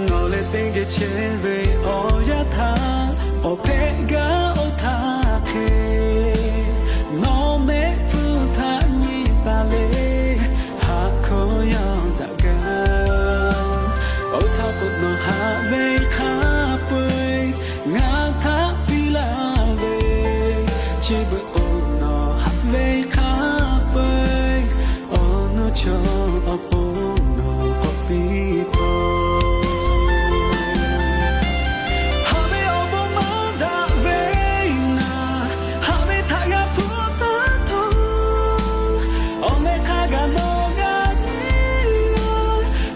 Nawˬ leh teˇ geh chehˇ ve awˬ yanˇ htaˇ, k'awꞈ hpehꞈ gaˇ oˇ htaˇ hk'e, nawˬ mehˆ hpfuhˇ htaꞈ nyi taˍ le, haꞈ hkawˇ yawˇ daꞈ gaˇ. Oˇ htaˇ k'o nawˬ haꞈ ve hk'a peu-eˬ ngaˬ htaꞈ piˇ laˇ ve, chi beuꞈ k'o nawˬ haꞈ ve hk'a peu-eˬ, awˬ nuˇ chaw awˬ pon nawˬ k'awꞈ piˇ peuˬ. Haꞈ ve awˬ bon maˇ daꞈ ve naˍ, haꞈ ve htaꞈ g'a hpuˇ taˉ htaˇ, awˬ leh hk'a gaˬ nawˬ g'a nyi,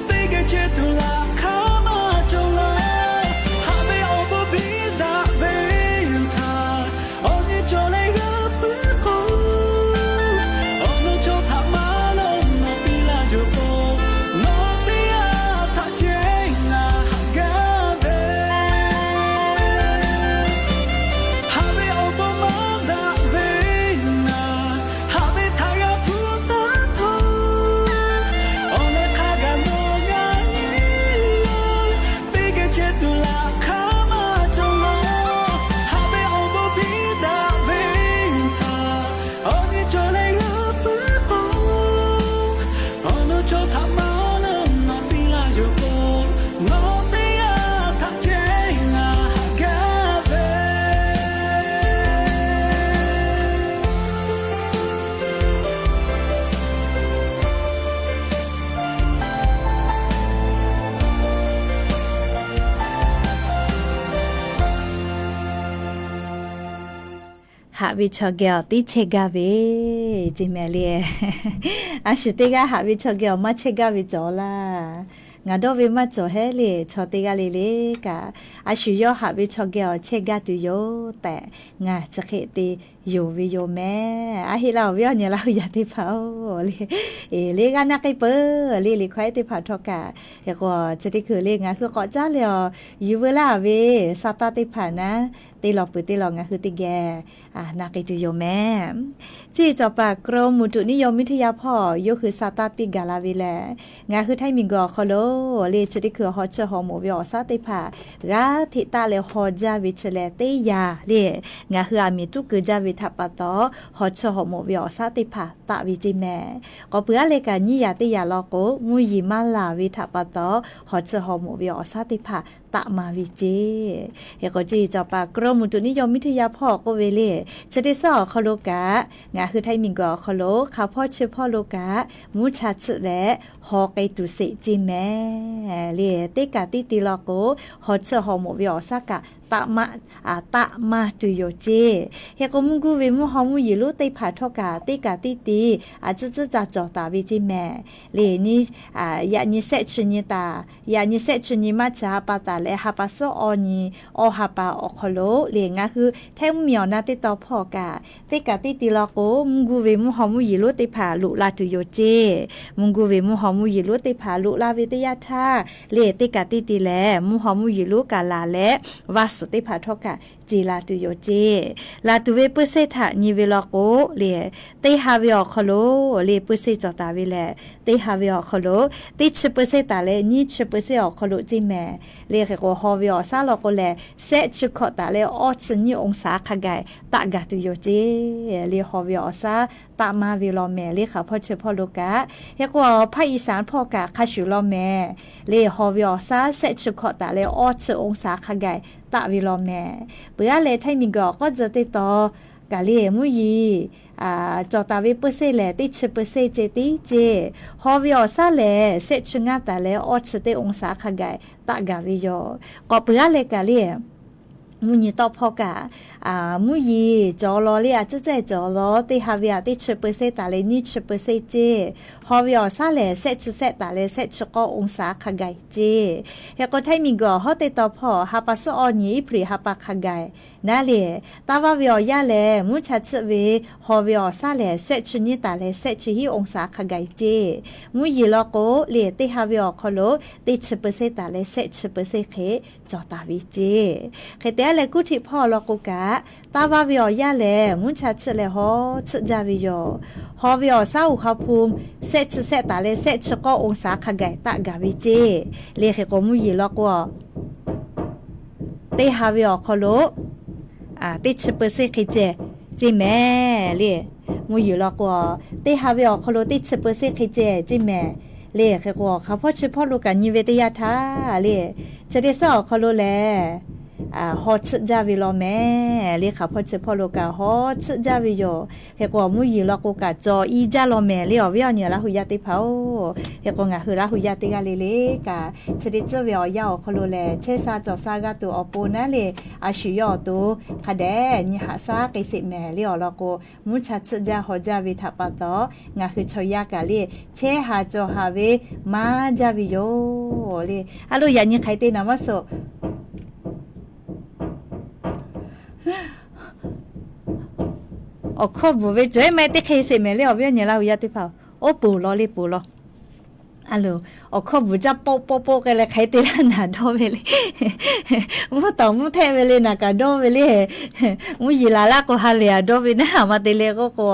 teˇ geh ceh tuˬ laꞈ hk'aˇ maˇ cawˬ laˇ. Haꞈ ve awˬ bon biˇ daꞈ ve htaꞈ, awˬ nyi cawˬ leh g'a puiˉ k'o, awˬ nuˇ chaw htaꞈ maˇ lawˇ nawˬ piˇ laˇ yoˬ k'o, nawˬ teˇ g'aˇ htaꞈ ceh ngaˬ haꞈ gaˇ ve. Haꞈ ve awˬ bon maˇ daꞈ ve naˍ, haꞈ ve htaꞈ g'a hpuˇ taˉ htaˇ, awˬ leh hk'a gaˬ nawˬ g'a nyi, teˇ geh ceh tuˬ laꞈ hk'aˇ maˇ cawˬ laˇ. Haꞈ ve awˬ bon biˇ daꞈ ve htaꞈ, awˬ nyi cawˬ leh g'a puiˉ k'o, awˬ nuˇ chaw htaꞈ maˇ lawˇ nawˬ piˇ laˇ yoˬ k'o, nawˬ teˇ g'aˇ htaꞈ ceh ngaˬ haꞈ gaˇ ve. Haꞈ ve chaw geh awˬ tiˉ chehˇ gaˇ ve ceˇ mehˍ le. A shu teˇ g'aˇ haꞈ ve chaw geh awˬ maˇ chehˇ gaˇ ve cawˬ laˇ. Ngaˬ dawˇ ve maˇ cawˬ hehˉ le. Chaw teˇ g'aˇ le le kaꞈ, a shu yawˇ haꞈ ve chaw geh awˬ chehˇ gaˇ tuˬ yoˬ tehꞈ, ngaˬ chi hk'e te yonˍ ve yoˬ mehˍ. A heˆ laˇ-oˬ, awˬ viˉ awˬ nyi laˇ hui yaˇ teˇ hpaˍ-oˬ le. Eˬ, le g'a na k'ai peuˬ le. Liꞈ hkawˇ ehˉ teˇ hpaˍ htawˇ kaꞈ, eˬ, k'o chi teˇ hkui le ngaˬ hui k'awꞈ caˉ leh awˬ yuˬ veu laˇ ve, sa taˇ teˇ hpaˍ naˉ, teˇ lawˬ peuˬ teˇ lawˬ ngaˬ hui teˇ geh na k'ai tuˬ yoˬ mehˍ. Chi cawˬ paˍ กรมอุตุนิยมวิทยา hpawˇ yawˇ hui sa taˇ piˇ gaˬ la ve lehˬ, ngaˬ hui Htaiˇ miˬguiˬ awˬ hk'aw lo le chi teˇ hkui hawˬ cheuˇ hawˬ moˍ ve awˬ saˉ teˇ hpaˍ g'a hteꞈ taˆ leh haw jaˇ ve chi lehˬ teˇ yanˇ le, ngaˬ hui aˬ miˍ tuˉ keu jaˇ ve htaꞈ pa taw, hawˬ cheuˇ hawˬ moˍ ve awˬ saˉ teˇ hpaˍ taˆ ve ceˇ mehˍ. K'awꞈ puiˬ aˉ leh kaꞈ nyiˇ yaꞈ teˇ yaꞈ law k'o, mvuhˇ yeˬ maˇ laˬ ve htaꞈ pa taw, hawˬ cheuˇ hawˬ moˍ ve awˬ saˉ teˇ hpaˍ taˆ maˇ ve ceˇ. Hk'e k'o ceˇ, cawˬ paˍ กรมอุตุนิยมวิทยา hpawˇ k'oˆ ve le, chi teˇ suhˉ awˬ hk'aw lo kaꞈ ngaˬ hui htaiˇ miˬguiˬ awˬ hk'aw lo hk'a hpawˇ chi hpawˇ lo kaꞈ mvuhˇ cha chiˆ leh haw k'ai tuˬ sheˍ ceˇ mehˍ le. Teˇ kaꞈ teˇ te law k'o, haw chiˆ haw moˍ ve awˬ shaˉ kaꞈ taˆ maˇ, taˆ maˇ tuˬ yoˬ ceˇ. Hk'e k'o mvuhˇ guˇ ve mvuhˇ haw mvuhˇ yeˬ lonˉ teˇ hpaˍ htawˇ kaꞈ teˇ kaꞈ teˇ te a ciˉ ciˉ ca cawˬ taˍ ve ceˇ mehˍ le. Yaꞈ nyi shehˆ chi nyi taˍ, yaꞈ nyi shehˆ chi nyi maˇ chi ha pa taˍ leh ha pa suhˉ awˇ nyi, awˇ ha pa awˬ hk'aw lo le ngaˬ hui htaiˇ mvuhˇ miˬ awˬ na teˇ taw hpawˇ kaꞈ teˇ kaꞈ teˇ te law k'o, mvuhˇ guˇ ve mvuhˇ haw mvuhˇ yeˬ lonˉ teˇ hpaˍ loꞈ la tuˬ yoˬ ceˇ. Mvuhˇ guˇ ve mvuhˇ haw mvuhˇ yeˬ lonˉ teˇ hpaˍ loꞈ la ve teˇ yanˇ htaˇ le, teˇ kaꞈ teˇ te lehˬ mvuhˇ haw mvuhˇ yeˬ lonˉ kaꞈ laˬ leh, vaˇ suhˍ teˇ hpaˍ htawˇ kaꞈ ce la tuˬ yoˬ ceˇ. Laˬ tuˬ ve เปอร์เซ็นต์ htaꞈ nyi ve law k'o le, teˇ ha ve awˬ hk'aw lo le เปอร์เซ็นต์ cawˬ taˍ ve lehˬ, teˇ ha ve awˬ hk'aw lo teˇ chi เปอร์เซ็นต์ taˍ leh nyiˇ chi เปอร์เซ็นต์ awˬ hk'aw lo ceˇ mehˍ le. Hk'e k'o haw ve awˬ shaˉ law k'o lehˬ, shehˆ chi hkawꞈ taˍ leh awˇ chi nyiˇ องศา hk'a gaˬ taˆ gaˬ tuˬ yoˬ ceˇ le. Haw ve awˬ shaˉ taˆ maˇ ve law mehˍ le, hk'a hpawˇ chi hpawˇ lo kaꞈ. Hk'e k'o ภาคอีสาน hpawˇ kaꞈ hk'a shuˍ law mehˍ le, haw ve awˬ shaˉ shehˆ chi hkawꞈ taˍ leh awˇ chi องศา hk'a gaˬ taˆ ve law mehˍ. Peuˬ aˉ leh htaiˇ miˬguiˬ awˬ k'awˇ tcuh teˇ taw kaꞈ le mvuhˇ yeˬ cawˬ taˍ ve เปอร์เซ็นต์ lehˬ, teˇ chi เปอร์เซ็นต์ ceˇ tiˉ ceˇ. Haw ve awˬ shaˉ lehˬ, shehˆ chi ngaˇ taˍ leh awˇ chi teˇ องศา hk'a gaˬ taˆ gaˬ ve yoˬ. K'awꞈ peuˬ aˉ leh kaꞈ le, mvuhˇ nyi tawˆ hpawˇ kaꞈ mvuhˇ yeˬ cawˬ law le, a ciˉ ciˉ cawˬ law, teˇ ha ve aꞈ teˇ chi เปอร์เซ็นต์ taˍ leh nyiˇ chi เปอร์เซ็นต์ ceˇ. Haw ve awˬ shaˉ lehˬ, shehˆ chi shehˆ taˍ leh shehˆ chi k'awˇ องศา hk'a gaˬ ceˇ. Hk'e k'o htaiˇ miˬguiˬ awˬ hawˉ teˇ taw hpawˇ ha pa suhˉ awˇ nyi, April ha pa hk'a gaˬ naˉ le, taˇ vaˇ ve awˬ yanˇ lehˬ, mvuhˇ cha chiˆ ve haw ve awˬ shaˉ lehˬ, shehˆ chi nyiˇ taˍ leh shehˆ chi hiˉ องศา hk'a gaˬ ceˇ. Mvuhˇ yeˬ law k'o le, teˇ ha ve awˬ hk'aw lo teˇ chi เปอร์เซ็นต์ taˍ leh shehˆ chi เปอร์เซ็นต์ hk'e cawˬ taˍ ve ceˇ. Hk'e te aˉ leh kuˉ htiˆ hpawˇ law k'o kaꞈ, taˇ vaˇ ve awˬ yanˇ lehˬ, mvuhˇ cha chiˆ leh haw chiˆ jaˇ ve yoˬ. Haw ve awˬ shaˉ oˬ ha hpu shehˆ chi shehˆ taˍ leh shehˆ chi k'awˇ องศา hk'a gaˬ taˆ gaˬ ve ceˇ. Le hk'e k'o mvuhˇ yeˬ law k'o, teˇ ha ve awˬ hk'aw lo teˇ chi เปอร์เซ็นต์ hk'e ceh ceˇ mehˍ le. Mvuhˇ yeˬ law k'o, teˇ ha ve awˬ hk'aw lo teˇ chi เปอร์เซ็นต์ hk'e ceh ceˇ mehˍ le. Hk'e k'o hk'a hpawˇ chi hpawˇ lo kaꞈ nyi ve teˇ yanˇ htaˇ le, chi teˇ suhˉ awˬ hk'aw lo lehˬ, haw chiˆ jaˇ ve law mehˍ le. Hk'a hpawˇ chi hpawˇ lo kaꞈ haw chiˆ jaˇ ve yoˬ. Hk'e k'o mvuhˇ yeˬ law k'o kaꞈ cawˬ i jaˇ law mehˍ le, awˬ viˉ awˬ nyi Laˇ huˍ yaˇ teˇ hpaˍ-oˬ. Hk'e k'o ngaˬ hui Laˇ huˍ yaˇ teˇ g'aˇ le le kaꞈ, chi teˇ tcuhˇ ve awˬ yanˇ awˬ hk'aw lo lehˬ, chehˇ sha cawˬ sha g'a tuˬ awˬ pon naˉ le, a shu yawˇ awˬ to hk'a dehꞈ nyi haꞈ shaˉ k'ai sheˍ mehˍ le. Awˬ lawn k'o, mvuhˇ cha chiˆ jaˇ haw jaˇ ve htaꞈ pa taw, ngaˬ hui chaw yaˇ kaꞈ le, chehˇ haˍ cawˬ haˍ ve maˇ jaˇ ve yoˬ le. A lo, yaꞈ nyi hk'aˬ hk'e te naˍ maˇ suhˍ. Awˬ hkawˇ bvuhˬ ve cawˬ maˇ heˆ, teˇ hk'e sheˍ mehˍ le, awˬ viˉ awˬ nyi Laˇ huˍ yaˇ teˇ hpaˍ-oˬ. Oˇ poˬ law le, poˬ law. A lo, awˬ hkawˇ bvuhˬ jaˇ poˆ poˆ poˆ k'ai leh hk'aˬ hk'e te laˇ naˍ dawˇ ve le. Mvuhˇ tawˍ mvuhˇ htehˆ ve le, naˍ kaꞈ dawˇ ve le. Mvuhˇ yeˬ laˬ laˇ k'o ha lehˬ a dawˇ ve naˉ, a ma te le k'oˆ k'o,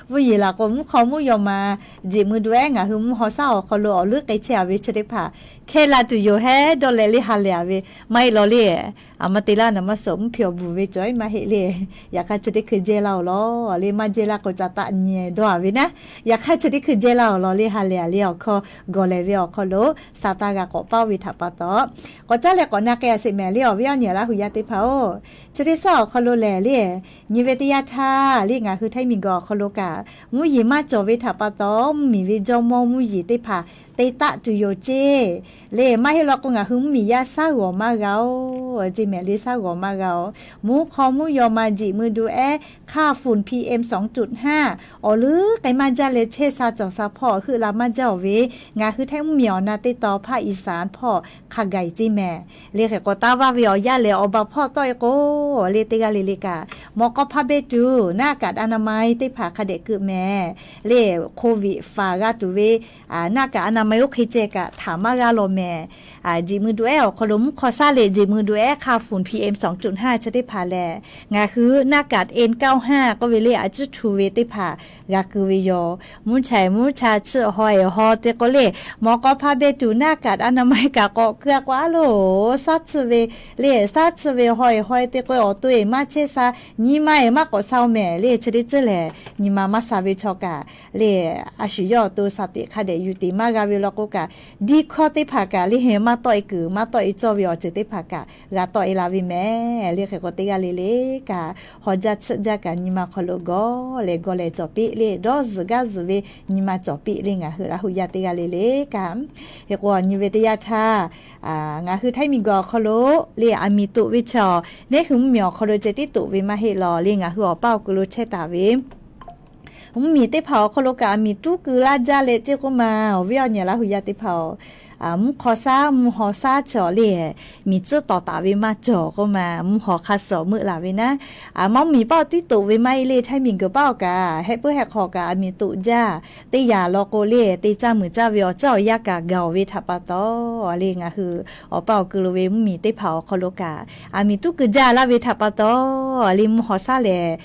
mvuhˇ yeˬ laˬ k'o mvuhˇ hk'aw mvuhˇ yaw ma jeꞈ mui du ehˉ ngaˬ hui mvuhˇ haw shaˉ awˬ hk'aw lo awˬ leuˉ k'ai chehˇ a ve chi teˇ hpaˍ hkehˇ la tuˬ yoˬ hehˉ dawˇ leh le ha lehˬ a ve maˇ heˆ law le. A ma te laˇ naˍ maˇ suhˍ, mvuhˇ hpehꞈ awˬ bvuhˬ ve cawˬ maˇ heˆ le. Yaꞈ hk'aˇ chi teˇ hkui jehˇ laˇ-oˬ law le, maˇ jehˇ laˇ k'o ca taˆ nyi dawˇ a ve naˉ. Yaꞈ hk'aˇ chi teˇ hkui jehˇ laˇ-oˬ law le, ha lehˬ a le. Awˬ hkawˇ gawˬ lehˬ ve awˬ hk'aw lo sa taˇ g'a k'awꞈ paˇ ve htaꞈ pa taw, k'awꞈ caˉ leh k'awꞈ na k'ai a sheˍ mehˍ le, awˬ viˉ awˬ nyi Laˇ huˍ yaˇ teˇ hpaˍ-oˬ. Chi teˇ suhˉ awˬ hk'aw lo lehˬ le, nyi ve teˇ yanˇ htaˇ le, ngaˬ hui htaiˇ miˬ guiˬ awˬ hk'aw lo kaꞈ mvuhˇ yeˬ maˇ cawˬ ve htaꞈ pa taw, mvuhˇ miˬ ve jawˇ mawˇ mvuhˇ yeˬ teˇ hpaˍ te taˆ tuˬ yoˬ ceˇ. Le maˇ heˆ law k'o, ngaˬ hui mvuhˇ miˬ yaˇ shaˉ g'awˬ maˇ g'a-oˬ ceˇ mehˍ le, shaˉ g'awˬ maˇ g'a-oˬ. Mvuhˇ hk'aw mvuhˇ yaw ma jeꞈ mui du ehˉ hk'aˇ ฝุ่น PM สองจุดห้า awˬ leuˉ k'ai maˇ jaˇ leh, chehˇ sha cawˬ sha hpawˇ heuˆ la maˇ jaˇ-oˬ ve, ngaˬ hui htaiˇ mvuhˇ miˬ awˬ na teˇ taw hpaˇ Iˍsaˍ hpawˇ hk'a gaˬ ceˇ mehˍ. Le hk'e k'o, taˇ vaˇ ve awˬ yanˇ lehˬ, awˬ baˬ hpawˇ tawˆ e k'o, le teˇ g'aˇ le le kaꞈ mawꞈ k'aw hpaˇ beh tuˬ หน้ากากอนามัย teˇ hpaˍ hk'a dehꞈ keu mehˍ. Le, โควิด faˍ g'a tuˬ ve หน้ากากอนามัย oˇ hk'e ceh kaꞈ htaꞈ maˇ g'a law mehˍ. Jeꞈ mui du ehˉ awˬ hk'aw lo mvuhˇ hk'aw shaˉ leh jeꞈ mui du ehˉ hk'aˇ ฝุ่น PM สองจุดห้า chi teˇ hpaˍ lehˬ, ngaˬ hui หน้ากาก N เก้าห้า k'oˆ ve le, a ciˉ htu ve teˇ hpaˍ g'a keu ve yoˬ. Mvuhˇ cha eˬ mvuhˇ cha chiˆ haw eˬ haw te k'o le, mawꞈ k'aw hpaˇ beh tuˬ หน้ากากอนามัย kaꞈ k'awꞈ keu a k'o a loˬ, shaˉ chiˆ ve le, shaˉ chiˆ ve haw eˬ haw te k'o, awˬ to eˬ maˇ chehˇ sha, nyi ma eˬ maˇ k'awꞈ sha-oˬ mehˍ le. Chi teˇ ceuˬ lehˬ, nyi ma maˇ sha ve chaw kaꞈ le, a shu yawˇ awˬ to shaˍ teꞈ hk'a dehꞈ yuˬ teꞈ maˇ g'a ve law k'o kaꞈ, diˇ hkawˇ teˇ hpaˍ kaꞈ le maˇ tawˆ e kuiˬ maˇ tawˆ e cawˇ ve awˬ ceuˬ teˇ hpaˍ kaꞈ g'a tawˆ e la ve mehˍ le. Hk'e k'o teˇ g'aˇ le le kaꞈ, haw jaˇ tsuhˆ jaˇ kaꞈ nyi ma hk'aw lo gawˇ leh gawˇ leh cawˬ piˇ le, dawˇ zuhˬ gaˇ zuhˬ ve nyi ma cawˬ piˇ le ngaˬ hui Laˇ huˍ yaˇ teˇ g'aˇ le le kaꞈ. Hk'e k'o nyi ve teˇ yanˇ htaˇ, ngaˬ hui htaiˇ miˬ guiˬ awˬ hk'aw lo le aˬ miˍ toꞈ ve chaw, neˇ hui mvuhˇ miˬ awˬ hk'aw lo ceh tiˉ toꞈ ve maˇ heˆ law le, ngaˬ hui awˬ paˇ awˬ kui lo chehˇ taˍ ve mvuhˇ miˬ teˇ hpaˍ awˬ hk'aw lo kaꞈ aˬ miˍ tuˉ keu laˇ jaˇ leh ceˇ k'oˆ ma, awˬ viˉ awˬ nyi Laˇ huˍ yaˇ teˇ hpaˍ-oˬ, mvuhˇ hk'aw shaˉ mvuhˇ haw shaˉ chaw le, miˬ tcuhˉ tawˍ taˍ ve maˇ cawˬ k'oˆ ma, mvuhˇ haw hk'aˇ suh meuˆ laˬ ve naˉ, a maˇ mvuhˇ miˬ paˇ awˬ tiˉ toꞈ ve maˇ heˆ le, htaiˇ miˬ guiˬ paˇ awˬ kaꞈ heh puiˉ heh hk'aw kaꞈ aˬ miˍ toꞈ jaˇ, teˇ yanˇ law k'o le te caˇ muiˬ caˇ ve awˬ ceuˬ awˬ yanˇ kaꞈ gaˬ-oˬ ve htaꞈ pa taw, le ngaˬ hui awˬ paˇ awˬ kui lo ve mvuhˇ miˬ teˇ hpaˍ awˬ hk'aw lo kaꞈ aˬ miˍ tuˉ keu jaˇ laˇ ve htaꞈ pa taw, le mvuhˇ haw shaˉ lehˬ,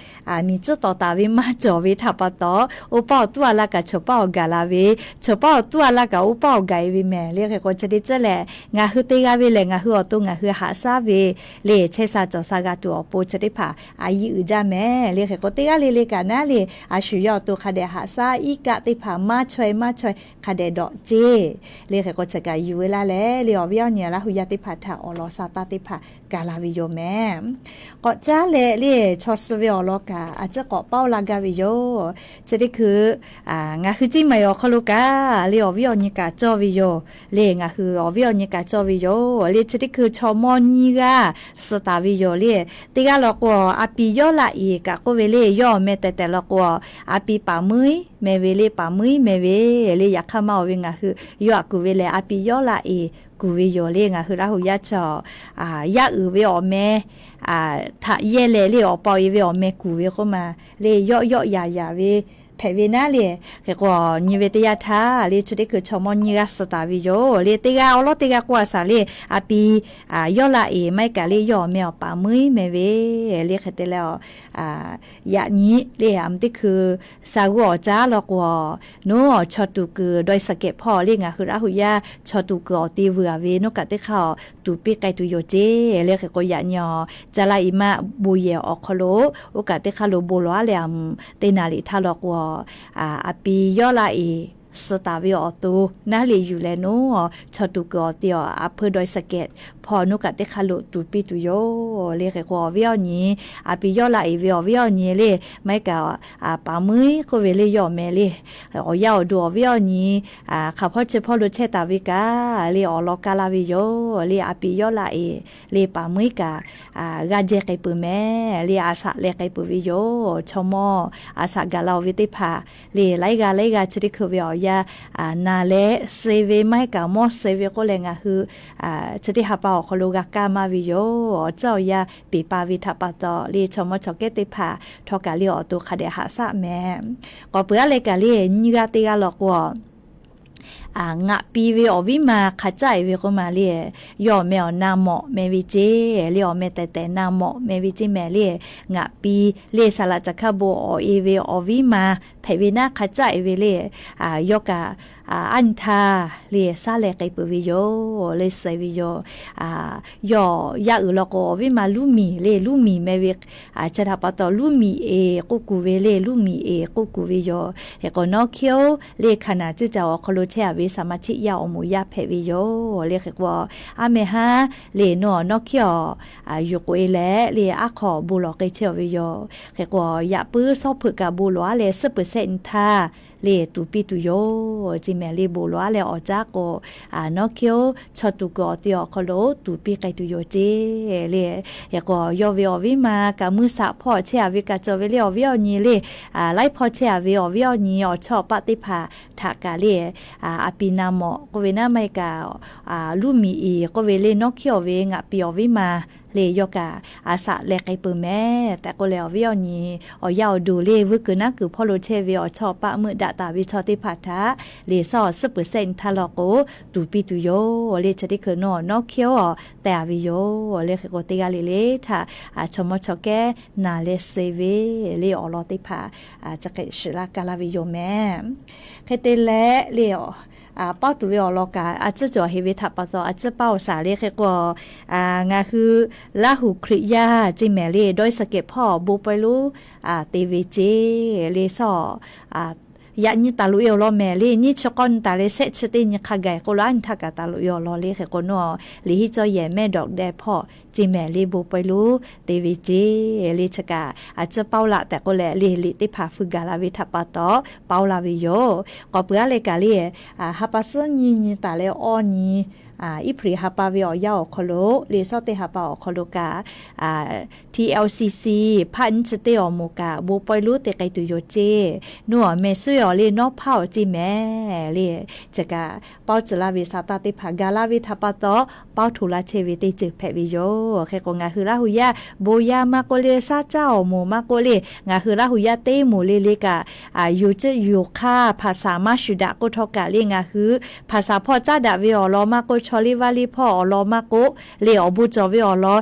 miˬ tcuhˉ tawˍ taˍ ve maˇ cawˬ ve htaꞈ pa taw, oˇ paˇ awˬ tuˉ a laˇ kaꞈ chawˬ paˇ awˬ gaˬ la ve, chawˬ paˇ awˬ tuˉ a laˇ kaꞈ oˇ paˇ awˬ gaˬ e ve mehˍ le. Hk'e k'o chi teˇ ceuˬ lehˬ, ngaˬ hui teˇ g'aˇ ve lehˬ ngaˬ hui awˬ to ngaˬ hui haꞈ shaˉ ve le chehˇ sha cawˬ sha g'a tuˬ awˬ pon chi teˇ hpaˍ a yiˇ uiˍ jaˇ mehˍ le. Hk'e k'o teˇ g'aˇ le le kaꞈ naˉ le, a shu yawˇ awˬ to hk'a dehꞈ haꞈ shaˉ iˉ kaˆ teˇ hpaˍ maˇ chaweh maˇ chaweh hk'a dehꞈ dawꞈ ceˇ. Le hk'e k'o chi kaꞈ yuˬ ve laˇ leh le awˬ viˉ awˬ nyi Laˇ huˍ yaˇ teˇ hpaˍ htaꞈ awˬ lawn sha taˇ teˇ hpaˍ gaˬ la ve yoˬ mehˍ. K'awꞈ caˉ leh le chaw suh ve awˬ lawn kaꞈ a ciˉ k'awꞈ paoˇ la gaˇ ve yoˬ. Chi teˇ hkui ngaˬ hui ceˇ maˬ awˬ hk'aw lo kaꞈ le awˬ viˉ awˬ nyi kaꞈ cawˇ ve yoˬ. Le ngaˬ hui awˬ viˉ awˬ nyi kaꞈ cawˇ ve yoˬ. Le chi teˇ hkui chaw mawˇ nyiˇ g'aˇ suh taˍ ve yoˬ le. Teˇ g'aˇ law k'o, a pi Yawˇlaꞈ-eˍ kaꞈ k'oˆ ve le, yawˇ awˬ meh tehˬ tehˬ law k'o, a pi Paˍ muiˉ meh ve le, Paˍ muiˉ meh ve le. Yaꞈ hk'aˇ maˇ oˬ ve ngaˬ hui yawˇ htaꞈ kuˬ ve lehˬ a pi Yawˇlaꞈ-eˍ kuˬ ve yoˬ le. Ngaˬ hui Laˇ huˍ yaˇ chaw yaˇ uiˍ ve awˬ meh htaꞈ yehˇ leh le awˬ pa awˬ e ve awˬ meh kuˬ ve k'oˆ ma le, yawˆ yawˆ yaꞈ yaꞈ ve hpehꞈ ve naˉ le. Hk'e k'o nyi ve teˇ yanˇ htaˇ le chi teˇ hkui chaw mawˇ nyiˇ g'aˇ suh taˍ ve yoˬ le. Teˇ g'aˇ awˬ lawˉ teˇ g'aˇ k'oˆ a shaˍ le, a pi Yawˇlaꞈ-eˍ maˇ heˆ kaꞈ le yawˇ awˬ meh awˬ Paˍ muiˉ meh ve le. Hk'e te leh, yaꞈ nyi le a mvuhˇ teˇ hkui sha g'uˇ awˬ caˉ law k'o, noˉ awˬ chaw tuˍ kuiˬ dawˇ e saˍ kehˍ hpawˇ le ngaˬ hui Laˇ huˍ yaˇ chaw tuˍ kuiˬ awˬ te vuiˬ a ve noˉ kaꞈ teˇ hk'aˇ tuˍ piˇ k'ai tuˬ yoˬ ceˇ le. Hk'e k'o yaꞈ nyi awˬ ca la i maˇ bon yehˬ awˬ hk'aw lo oˇ kaꞈ teˇ hk'aˇ lo bon lawˬ a leh a mvuhˇ teˇ naˍ liꞈ htaˇ law k'o, a pi Yawˇlaꞈ-eˍ suh taˍ ve awˬ to naˉ le yuˬ leh noˉ chaw tuˍ kuiˬ awˬ te awˬ a hpeuˇ dawˇ e saˍ kehˍ hpawˇ noˉ kaꞈ teˇ hk'aˇ lo tuˍ piˇ tuˬ yoˬ le. Hk'e k'o awˬ viˉ awˬ nyi, a pi Yawˇlaꞈ-eˍ ve awˬ viˉ awˬ nyi le maˇ heˆ kaꞈ Paˍ muiˉ k'oˆ ve le yawˇ awˬ meh le, awˬ yaˇ awˬ duˬ awˬ viˉ awˬ nyi hk'aˬ hpawˇ chi hpawˇ lo chehˇ taˍ ve kaꞈ le awˬ lawn kaˇ laˇ ve yoˬ le. A pi Yawˇlaꞈ-eˍ le Paˍ muiˉ kaꞈ g'a jehˇ k'ai peuˬ mehˍ le, a shaꞈ leh k'ai peuˬ ve yoˬ. Chaw mawˇ a shaꞈ gaˬ la-oˬ ve teˇ hpaˍ le laiˉ g'aˇ laiˉ g'aˇ chi teˇ hkui ve awˬ yanˇ naˍ leh suh ve maˇ heˆ kaꞈ mawˇ suh ve k'oˆ leh ngaˬ hui chi teˇ ha pa awˬ hk'aw lo g'a kaˇ maˇ ve yoˬ. Awˬ ceuˬ awˬ yanˇ peˬ pa ve htaꞈ pa taw le chaw mawˇ chaw kehˉ teˇ hpaˍ htawˇ kaꞈ le awˬ to hk'a dehꞈ haꞈ shaˆ mehˍ. K'awꞈ peuˬ a leh kaꞈ le nyiˇ g'aˇ teˇ g'aˇ law k'o, ngaꞈ pi ve awˬ viˉ ma hk'a caˆ-e ve k'oˆ ma le, yawˇ awˬ meh awˬ na mawꞈ meh ve ceˇ le, awˬ meh tehˬ tehˬ na mawꞈ meh ve ceˇ mehˍ le. Ngaꞈ pi le saˍ laꞈ caˬ hkaˇ bon awˬ e ve awˬ viˉ ma hpehꞈ ve naˉ hk'a caˆ-e ve le, yawˇ kaꞈ a nyi htaˇ le shaˉ leh k'ai peuˬ ve yoˬ le, suh ve yoˬ. Yawˇ yaˇ uiˍ law k'o awˬ viˉ ma Luˇmiˬ le, Luˇmiˬ meh ve chi htaꞈ pa taw Luˇmiˬ-eˍ k'oˆ kuˬ ve le, Luˇmiˬ-eˍ k'oˆ kuˬ ve yoˬ. Hk'e k'o nawˉ hkiˉ-oˬ le Hkaˍnanˍ ciˇ caˬ awˬ hk'aw lo chehˇ a ve saˍ ma chiˆ yaˇ awˬ moˍ yaˇ hpehꞈ ve yoˬ le. Hk'e k'o a meh haˉ le nawˬ nawˉ hkiˉ-oˬ yuˬ k'oꞈ-e leh le aˉ hk'aw bon lawˬ k'ai chehˇ-oˬ ve yoˬ. Hk'e k'o yaꞈ puiˉ shawˉ hpeuꞈ kaꞈ bon lawˬ a leh suhˉ peuˬ sehˆ nyi htaˇ le tuˍ piˇ tuˬ yoˬ ceˇ mehˍ le. Bon lawˬ a leh awˬ caˉ k'o nawˉ hkiˉ-oˬ chaw tuˍ kuiˬ awˬ te awˬ hk'aw lo tuˍ piˇ k'ai tuˬ yoˬ ceˇ le. Hk'e k'o yawˇ ve awˬ viˉ ma kaꞈ muˇ shaꞈ hpawˇ chehˇ a ve kaꞈ cawˬ ve le, awˬ viˉ awˬ nyi le laiˉ hpawˇ chehˇ a ve awˬ viˉ awˬ nyi awˬ chawˇ awˬ paˆ teˇ hpaˍ htaꞈ kaꞈ le a pi na mawꞈ k'oˆ ve naˉ maˇ heˆ kaꞈ Luˇmiˬ-eˍ k'oˆ ve le nawˉ hkiˉ-oˬ ve ngaꞈ pi awˬ viˉ ma le yawˇ kaꞈ a shaꞈ leh k'ai peuˬ mehˍ tehꞈ k'oˆ leh awˬ viˉ awˬ nyi awˬ yaˇ awˬ duˬ le vuiˇ kuiˬ naˉ kuiˬ hpawˇ lo chehˇ ve awˬ chawˇ awˬ paˆ meuˆ daꞈ taˍ ve chaw teˇ hpaˍ htaꞈ le shaw suhˉ peuˬ sehˆ nyi htaˇ law k'o tuˍ piˇ tuˬ yoˬ le. Chi teˇ hkui nawˬ nawˉ hkiˉ-oˬ tehꞈ a ve yoˬ le. Hk'e k'o teˇ g'aˇ le le htaꞈ chaw mawˇ chaw kehˉ naˍ leh suh ve le awˬ lawn teˇ hpaˍ chi hk'e shiˍ laˇ ka laˇ ve yoˬ mehˍ. Hk'e te leh le paˇ tuˬ ve awˬ lawn kaꞈ a ciˉ cawˬ heˍ ve htaꞈ pa taw a ciˉ paˇ-oˬ shaˍ le. Hk'e k'o ngaˬ hui Laˇ huˍ Hkriꞈ yaˇ ceˇ mehˍ le dawˇ e saˍ kehˍ hpawˇ bon pawehˇ lonˉ te ve ceˇ le shaw Yaꞈ nyi taˍ loꞈ e awˬ lawn mehˍ le, nyiˇ chi k'awˇ nyi taˍ leh shehˆ chi teˇ nyi hk'a gaˬ k'oˆ lo, aˉ nyi htaˇ kaꞈ taˍ loꞈ e awˬ lawn le hk'e k'o, nawˬ liꞈ hiˉ cawˇ yehˬ mehˆ dawꞈ deh hpawˇ ceˇ mehˍ le, bon pawehˇ lonˉ te ve ceˇ le. Chi kaꞈ a ciˉ paoˇ la tehꞈ k'oˆ leh le, liꞈ teˇ hpaˍ feu gaˬ la ve htaꞈ pa taw paoˇ la ve yoˬ. K'awꞈ peuˬ aˉ leh kaꞈ le, ha pa suhˉ nyi nyi taˍ leh awˇ nyi Iˉhpriˍ ha pa ve awˬ yanˇ awˬ hk'aw lo le, shawˉ teˇ ha pa awˬ hk'aw lo kaꞈ, TLCC hpaˆ nyiˇ chi teˇ awˬ moˍ kaꞈ bon pawehˇ lonˉ te k'ai tuˬ yoˬ ceˇ. Nawˬ awˬ meh suhˉ awˬ le nawˉ hpaˇ awˬ ceˇ mehˍ le. Chi kaꞈ paoˇ tcuh laˇ ve sa taˇ teˇ hpaˍ gaˬ la ve htaꞈ pa taw, paoˇ hto laˇ chehˇ ve teˇ ceuˬ hpehꞈ ve yoˬ. Hk'e k'o, ngaˬ hui Laˇ hu yaˇ bon yaˇ maˇ k'oˆ le, shaˉ caˇ awˬ moˍ maˇ k'oˆ le, ngaˬ hui Laˇ hu yaˇ teˇ moˍ le le kaꞈ, yuˬ cuhˆ yuˬ hk'aˇ hpaˍ saˍ maˇ shuˍ daꞈ k'oˆ htawˇ kaꞈ le, ngaˬ hui hpaˍ saˍ hpawˇ caˉ daꞈ ve awˬ lawn maˇ k'oˆ, chaw liˇ vaˇ liˇ hpawˇ awˬ lawn maˇ k'oˆ le, awˬ bon cawˬ ve awˬ lawn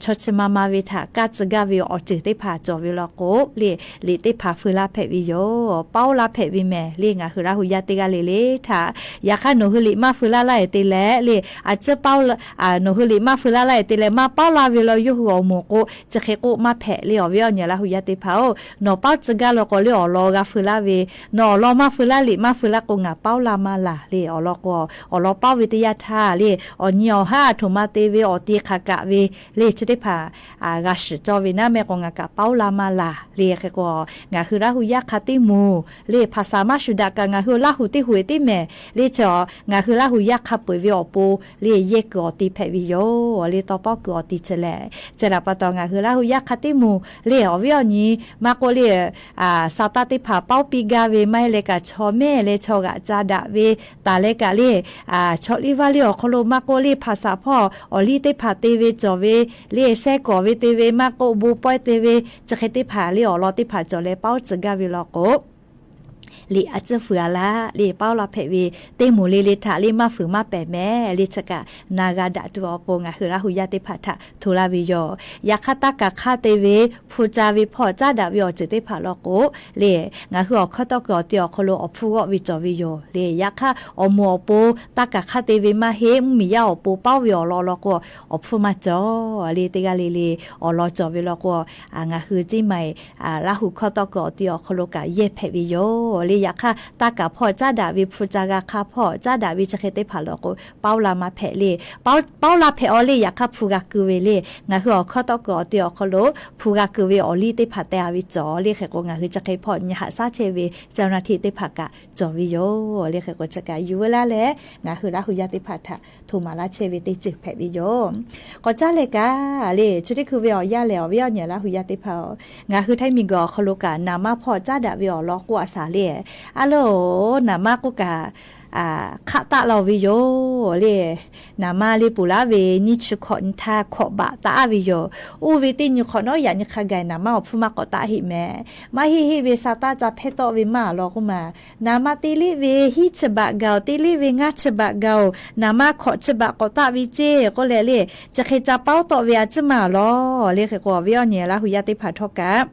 chaw chi ma ma ve htaꞈ kaˇ tcuh gaˇ ve awˬ ceuˬ teˇ hpaˍ cawˬ ve law k'o le, liꞈ teˇ hpaˍ feu laˇ hpehꞈ ve yoˬ. Paoˇ laˇ hpehꞈ ve mehˍ le, ngaˬ hui Laˇ hu yaˇ teˇ g'aˇ le le htaꞈ. Yaꞈ hk'aˇ, nawˬ hui liꞈ maˇ feu laˇ laˇ e te leh le, a ciˉ paoˇ, nawˬ hui liꞈ maˇ feu laˇ laˇ e te leh maˇ paoˇ la ve law, yawˇ hui awˬ moˍ k'o, chi hk'e k'oˆ maˇ hpehꞈ le. Awˬ viˉ awˬ nyi Laˇ hu yaˇ teˇ hpaˍ-oˬ, nawˬ paoˇ tcuh gaˇ law k'o le, awˬ lawn g'a feu laˇ ve, nawˬ awˬ lawn maˇ feu laˇ, liꞈ maˇ feu laˇ k'o, ngaˬ paoˇ la maˇ laˬ le. Awˬ lawn k'o, awˬ lawn paoˇ ve teˇ yanˇ htaˇ le, awˬ nyi awˬ haˉ a htoꞈ ma te ve awˬ ti hk'aˬ kaꞈ ve le, chi teˇ hpaˍ g'a shiˍ cawˇ ve naˉ meh k'o, ngaˬ kaꞈ paoˇ la maˇ laˬ le. Hk'e k'o, ngaˬ hui Laˇ hu yaˇ hk'a teˇ moˍ le, hpaˍ saˍ maˇ shuˍ daꞈ kaꞈ ngaˬ hui Laˇ hu teˇ hu eˬ teˇ mehˍ le, chi ngaˬ hui Laˇ hu yaˇ hk'a peu eˬ ve awˬ pon le, yehˇ kuiˬ awˬ ti hpehꞈ ve yoˬ le, tawˇ pawˆ kuiˬ awˬ ti chi lehˬ. Chi htaꞈ pa taw, ngaˬ hui Laˇ hu yaˇ hk'a teˇ moˍ le, awˬ viˉ awˬ nyi maˇ k'oˆ le, sa taˇ teˇ hpaˍ paoˇ piˇ gaˇ ve maˇ heˆ leh kaꞈ, chaw mehˆ leh chaw g'aꞈ ca daꞈ ve taˍ leh kaꞈ le, chaw liˇ vaˇ liˇ awˬ hk'aw lo maˇ k'oˆ le, hpaˍ saˍ hpawˇ awˬ liˇ teˇ hpaˍ te ve cawˬ ve le, sehˉ kawˍ ve te ve maˇ k'oˆ, bon pawehˇ te ve, chi hk'e teˇ hpaˍ le, awˬ lawn teˇ hpaˍ cawˬ leh paoˇ tcuh gaˇ ve law k'o, liꞈ a ciˉ fuiˍ a laˇ le, paoˇ la hpehꞈ ve teˇ moˍ le le htaꞈ le maˇ fuiˍ maˇ pehˍ mehˍ le, chi kaꞈ na g'a daꞈ tuˬ awˬ pon ngaˬ hui Laˇ hu yaˇ teˇ hpaˍ htaꞈ hto laˇ ve yoˬ. Yaꞈ hk'aˇ, taˇ kaˍ hk'aˇ te ve hpu ca ve hpawˇ caˉ daꞈ ve awˬ ceuˬ teˇ hpaˍ law k'o le, ngaˬ hui awˬ hkawˇ tawˇ kuiˬ awˬ ti awˬ hk'aw lo awˬ hpfuhˇ g'awˆ ve cawˬ ve yoˬ le. Yaꞈ hk'aˇ, awˬ moˍ awˬ pon taˇ kaˍ hk'aˇ te ve maˇ heˆ, mvuhˇmiˬ yaˇ awˬ pon paoˇ ve awˬ lawn law k'o, awˬ hpfuhˇ maˇ cawˬ le. Teˇ g'aˇ le le awˬ lawn cawˬ ve law k'o, ngaˬ hui ceˇ maˬ Laˇ hu hkawˇ tawˇ kuiˬ awˬ ti awˬ hk'aw lo kaꞈ yehˇ hpehꞈ ve yoˬ le. Yaꞈ hk'aˇ, taˇ kaˍ hpawˇ caˉ daꞈ ve, hpu ca g'a hk'a hpawˇ caˉ daꞈ ve, chi hk'e teˇ hpaˍ law k'o, paoˇ la maˇ hpehꞈ le. Paoˇ la hpehꞈ aw le, yaꞈ hk'aˇ hpu g'a keu ve le. Ngaˬ hui awˬ hkawˇ tawˇ kuiˬ awˬ ti awˬ hk'aw lo hpu g'a keu ve awˬ liˇ teˇ hpaˍ teh a ve cawˬ le. Hk'e k'o, ngaˬ hui chi hk'e hpawˇ nyi haꞈ shaˉ chehˇ ve เจ้าหน้าที่ teˇ hpaˍ kaꞈ cawˬ ve yoˬ le. Hk'e k'o, chi kaꞈ yuˬ veu laˇ leh ngaˬ hui Laˇ hu yaˇ teˇ hpaˍ htaꞈ hto maˍ laˇ chehˇ ve teˇ ceuˬ hpehꞈ ve yoˬ. K'awꞈ caˉ leh kaꞈ le, chi teˇ hkui ve awˬ yanˇ lehˬ, awˬ viˉ awˬ nyi Laˇ hu yaˇ teˇ hpaˍ-oˬ, ngaˬ hui Htaiˇ miˬguiˬ awˬ hk'aw lo kaꞈ naˍ manˇ hpawˇ caˉ daꞈ ve awˬ lawn k'oˆ a shaˍ le. A loˬ, naˍ manˇ k'oˆ kaꞈ hk'aˆ taˆ la-oˬ ve yoˬ le. Naˍ manˇ le ponˬ laˇ ve nyiˇ chi hkawꞈ nyi htaˇ hkawꞈ baꞈ taˆ ve yoˬ. Oˇ ve teˇ nyi hk'awꞈ nawˉ yaꞈ nyi hk'a gaˬ naˍ manˇ awˬ hpfuhˇ maˇ k'awꞈ taˆ heˆ mehˍ. Maˇ heˆ heˆ ve sa taˇ ca hpehˇ tawˆ ve maˇ a law k'oˆ ma, naˍ manˇ teˇ liˇ ve hiˉ chi baꞈ gaˬ-oˬ, teˇ liˇ ve ngaˇ chi baꞈ gaˬ-oˬ, naˍ manˇ hkawꞈ chi baꞈ k'awꞈ taˆ ve ceˇ k'oˆ leh le, chi hk'e ca paoˉ tawˆ ve a ciˉ maˇ a law le. Hk'e k'o, awˬ viˉ awˬ nyi Laˇ hu yaˇ teˇ hpaˍ htawˇ kaꞈ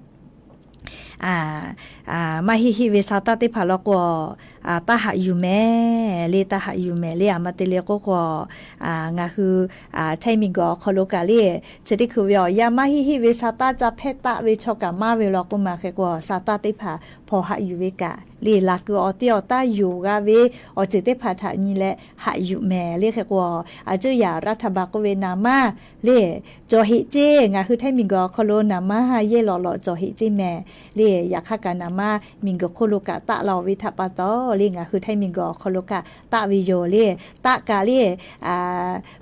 maˇ heˆ heˆ ve sa taˇ teˇ hpaˍ law k'o, taˇ haꞈ yuˬ mehˍ le, taˇ haꞈ yuˬ mehˍ le. A ma te le k'oˆ k'o, ngaˬ hui Htaiˇ miˬguiˬ awˬ hk'aw lo kaꞈ le, chi teˇ hkui ve awˬ yanˇ maˇ heˆ heˆ ve sa taˇ ca hpehˇ taˆ ve chaw kaꞈ maˇ ve law k'oˆ ma. Hk'e k'o, sa taˇ teˇ hpaˍ hpawˇ haꞈ yuˬ ve kaꞈ le, laˬ kuiˬ awˬ teˇ awˬ taˇ yonˍ g'a ve awˬ ceuˬ teˇ hpaˍ htaꞈ nyi leh haꞈ yuˬ mehˍ le. Hk'e k'o, a ciˉ yaꞈ รัฐบาล k'oˆ ve naˍ manˇ le cawˬ heꞈ ceˇ. Ngaˬ hui Htaiˇ miˬguiˬ awˬ hk'aw lo naˍ manˇ ha yehˇ lawꞈ lawꞈ cawˬ heꞈ ceˇ mehˍ le. Yaꞈ hk'aˇ kaꞈ naˍ manˇ miˬguiˬ hk'oˆ lo kaꞈ taˆ la-oˬ ve htaꞈ pa taw le, ngaˬ hui Htaiˇ miˬguiˬ awˬ hk'aw lo kaꞈ taˆ ve yoˬ le. Taˆ kaꞈ le,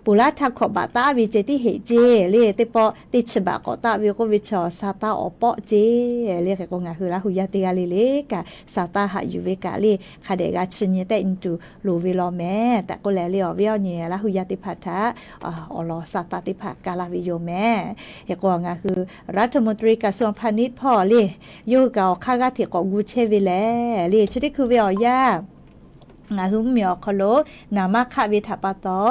ponˬ laˇ htaˇ hkawꞈ baꞈ taˆ ve ceh tiˉ heꞈ ceˇ le. Teˇ pawˆ teˇ chi baꞈ k'awꞈ taˆ ve k'oˆ ve chaw sa taˇ awˬ pawˆ ceˇ le. Hk'e k'o, ngaˬ hui Laˇ hu yaˇ teˇ g'aˇ le le kaꞈ sa taˇ haꞈ yuˬ ve kaꞈ le, hk'a dehꞈ g'a chi nyi tehˆ nyi tuˬ loˍ ve law mehˍ tehꞈ k'oˆ leh le, awˬ viˉ awˬ nyi Laˇ hu yaˇ teˇ hpaˍ htaꞈ awˬ lawn sa taˇ teˇ hpaˍ kaˇ laˇ ve yoˬ mehˍ. Hk'e k'o, ngaˬ hui รัฐมนตรีกระทรวงพาณิชย์ hpawˇ le, yawˇ hui kaꞈ awˬ hk'aˇ g'aˇ hteꞈ k'awꞈ gu chehˇ ve lehˬ le, chi teˇ hkui ve awˬ yanˇ ngaˬ hui mvuhˇmiˬ awˬ hk'aw lo naˍ manˇ hk'aˆ ve htaꞈ pa taw,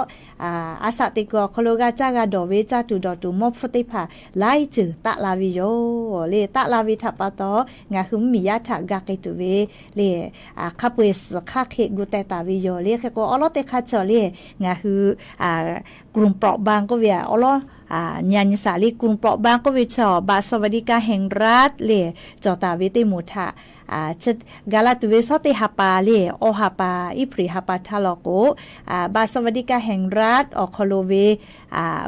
a saꞈ teꞈ kuiˬ awˬ hk'aw lo g'a caˇ g'a dawˬ ve caˇ tuˬ dawˬ tuˬ mawˇ hpfuhˇ teˇ hpaˍ laiˉ ceuˬ taˆ la ve yoˬ le. Taˆ la ve htaꞈ pa taw, ngaˬ hui mvuhˇmiˬ yaˇ htaꞈ ga k'ai tuˬ ve le, hk'a peu-eˬ suhˍ hk'aˇ hk'e gu teh taˍ ve yoˬ le. Hk'e k'o, awˉ lawˉ teˇ hk'aˇ cawˬ le, ngaˬ hui กลุ่มเปราะบาง k'oˆ ve awˉ lawˉ Nyi a nyi saˍ liˇ กรุงเปราะบาง k'oˆ ve chaw บัตรสวัสดิการแห่งรัฐ le cawˬ taˍ ve teˇ moˍ htaꞈ gaˬ la tuˬ ve shawˉ teˇ ha pa le, awˇ ha pa, April ha pa htaˇ law k'o, บัตรสวัสดิการแห่งรัฐ awˬ hk'aw lo ve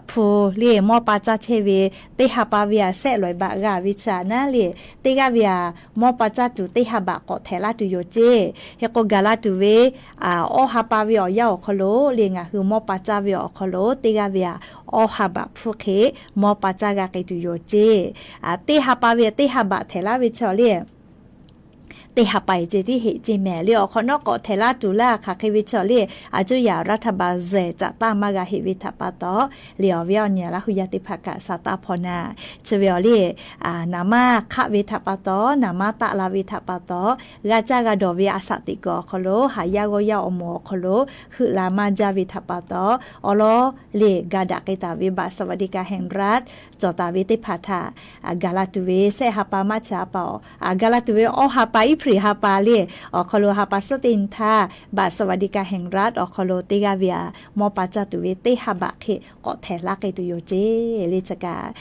hpu le mawˇ pa caˇ chehˇ ve teˇ ha pa ve aꞈ sehˆ lawˬ baꞈ g'a ve chaw naˉ le, teˇ g'aˇ ve aꞈ mawˇ pa caˇ tuˬ teˇ ha baꞈ k'awꞈ htehꞈ laˇ tuˬ yoˬ ceˇ. Hk'e k'o gaˬ la tuˬ ve awˇ ha pa ve awˬ yanˇ awˬ hk'aw lo le, ngaˬ hui mawˇ pa caˇ ve awˬ hk'aw lo teˇ g'aˇ ve aꞈ awˇ ha baꞈ hpfuhˇ hk'e mawˇ pa caˇ g'a k'ai tuˬ yoˬ ceˇ. Teˇ ha pa ve teˇ ha baꞈ htehꞈ laˇ ve chaw le, teˇ ha pa eˬ ceh tiˉ heꞈ ceˇ mehˍ le. Awˬ hk'awꞈ nawˉ k'awꞈ htehꞈ laˇ tuˬ laˇ hk'aˬ hk'e ve chaw le, a cuˇ yaꞈ รัฐบาล zehˬ caꞈ taˇ maˇ g'a heꞈ ve htaꞈ pa taw, le awˬ viˉ awˬ nyi Laˇ hu yaˇ teˇ hpaˍ kaꞈ sa taˇ hpaw naˍ. Chi ve awˬ le, naˍ manˇ hk'aˆ ve htaꞈ pa taw, naˍ manˇ taˆ la ve htaꞈ pa taw, g'a caˇ g'a dawˬ ve a shaꞈ teꞈ kuiˬ awˬ hk'aw lo, haˍ yaˇ g'awˇ yaˇ awˬ moˍ awˬ hk'aw lo heuˆ la maˇ jaˇ ve htaꞈ pa taw, awˬ lawn le ga daꞈ k'ai taˍ ve บัตรสวัสดิการแห่งรัฐ cawˬ taˍ ve teˇ hpaˍ htaꞈ gaˬ la tuˬ ve shehˆ ha pa maˇ chi ha pa, gaˬ la tuˬ ve awˇ ha pa April ha pa le, awˬ hk'aw lo ha pa suhˉ teˇ nyi htaˇ บัตรสวัสดิการแห่งรัฐ awˬ hk'aw lo teˇ g'aˇ ve aꞈ mawˇ pa caˇ tuˬ ve teˇ ha baꞈ hk'e k'awꞈ htehꞈ laˇ k'ai tuˬ yoˬ ceˇ. Le chi kaꞈ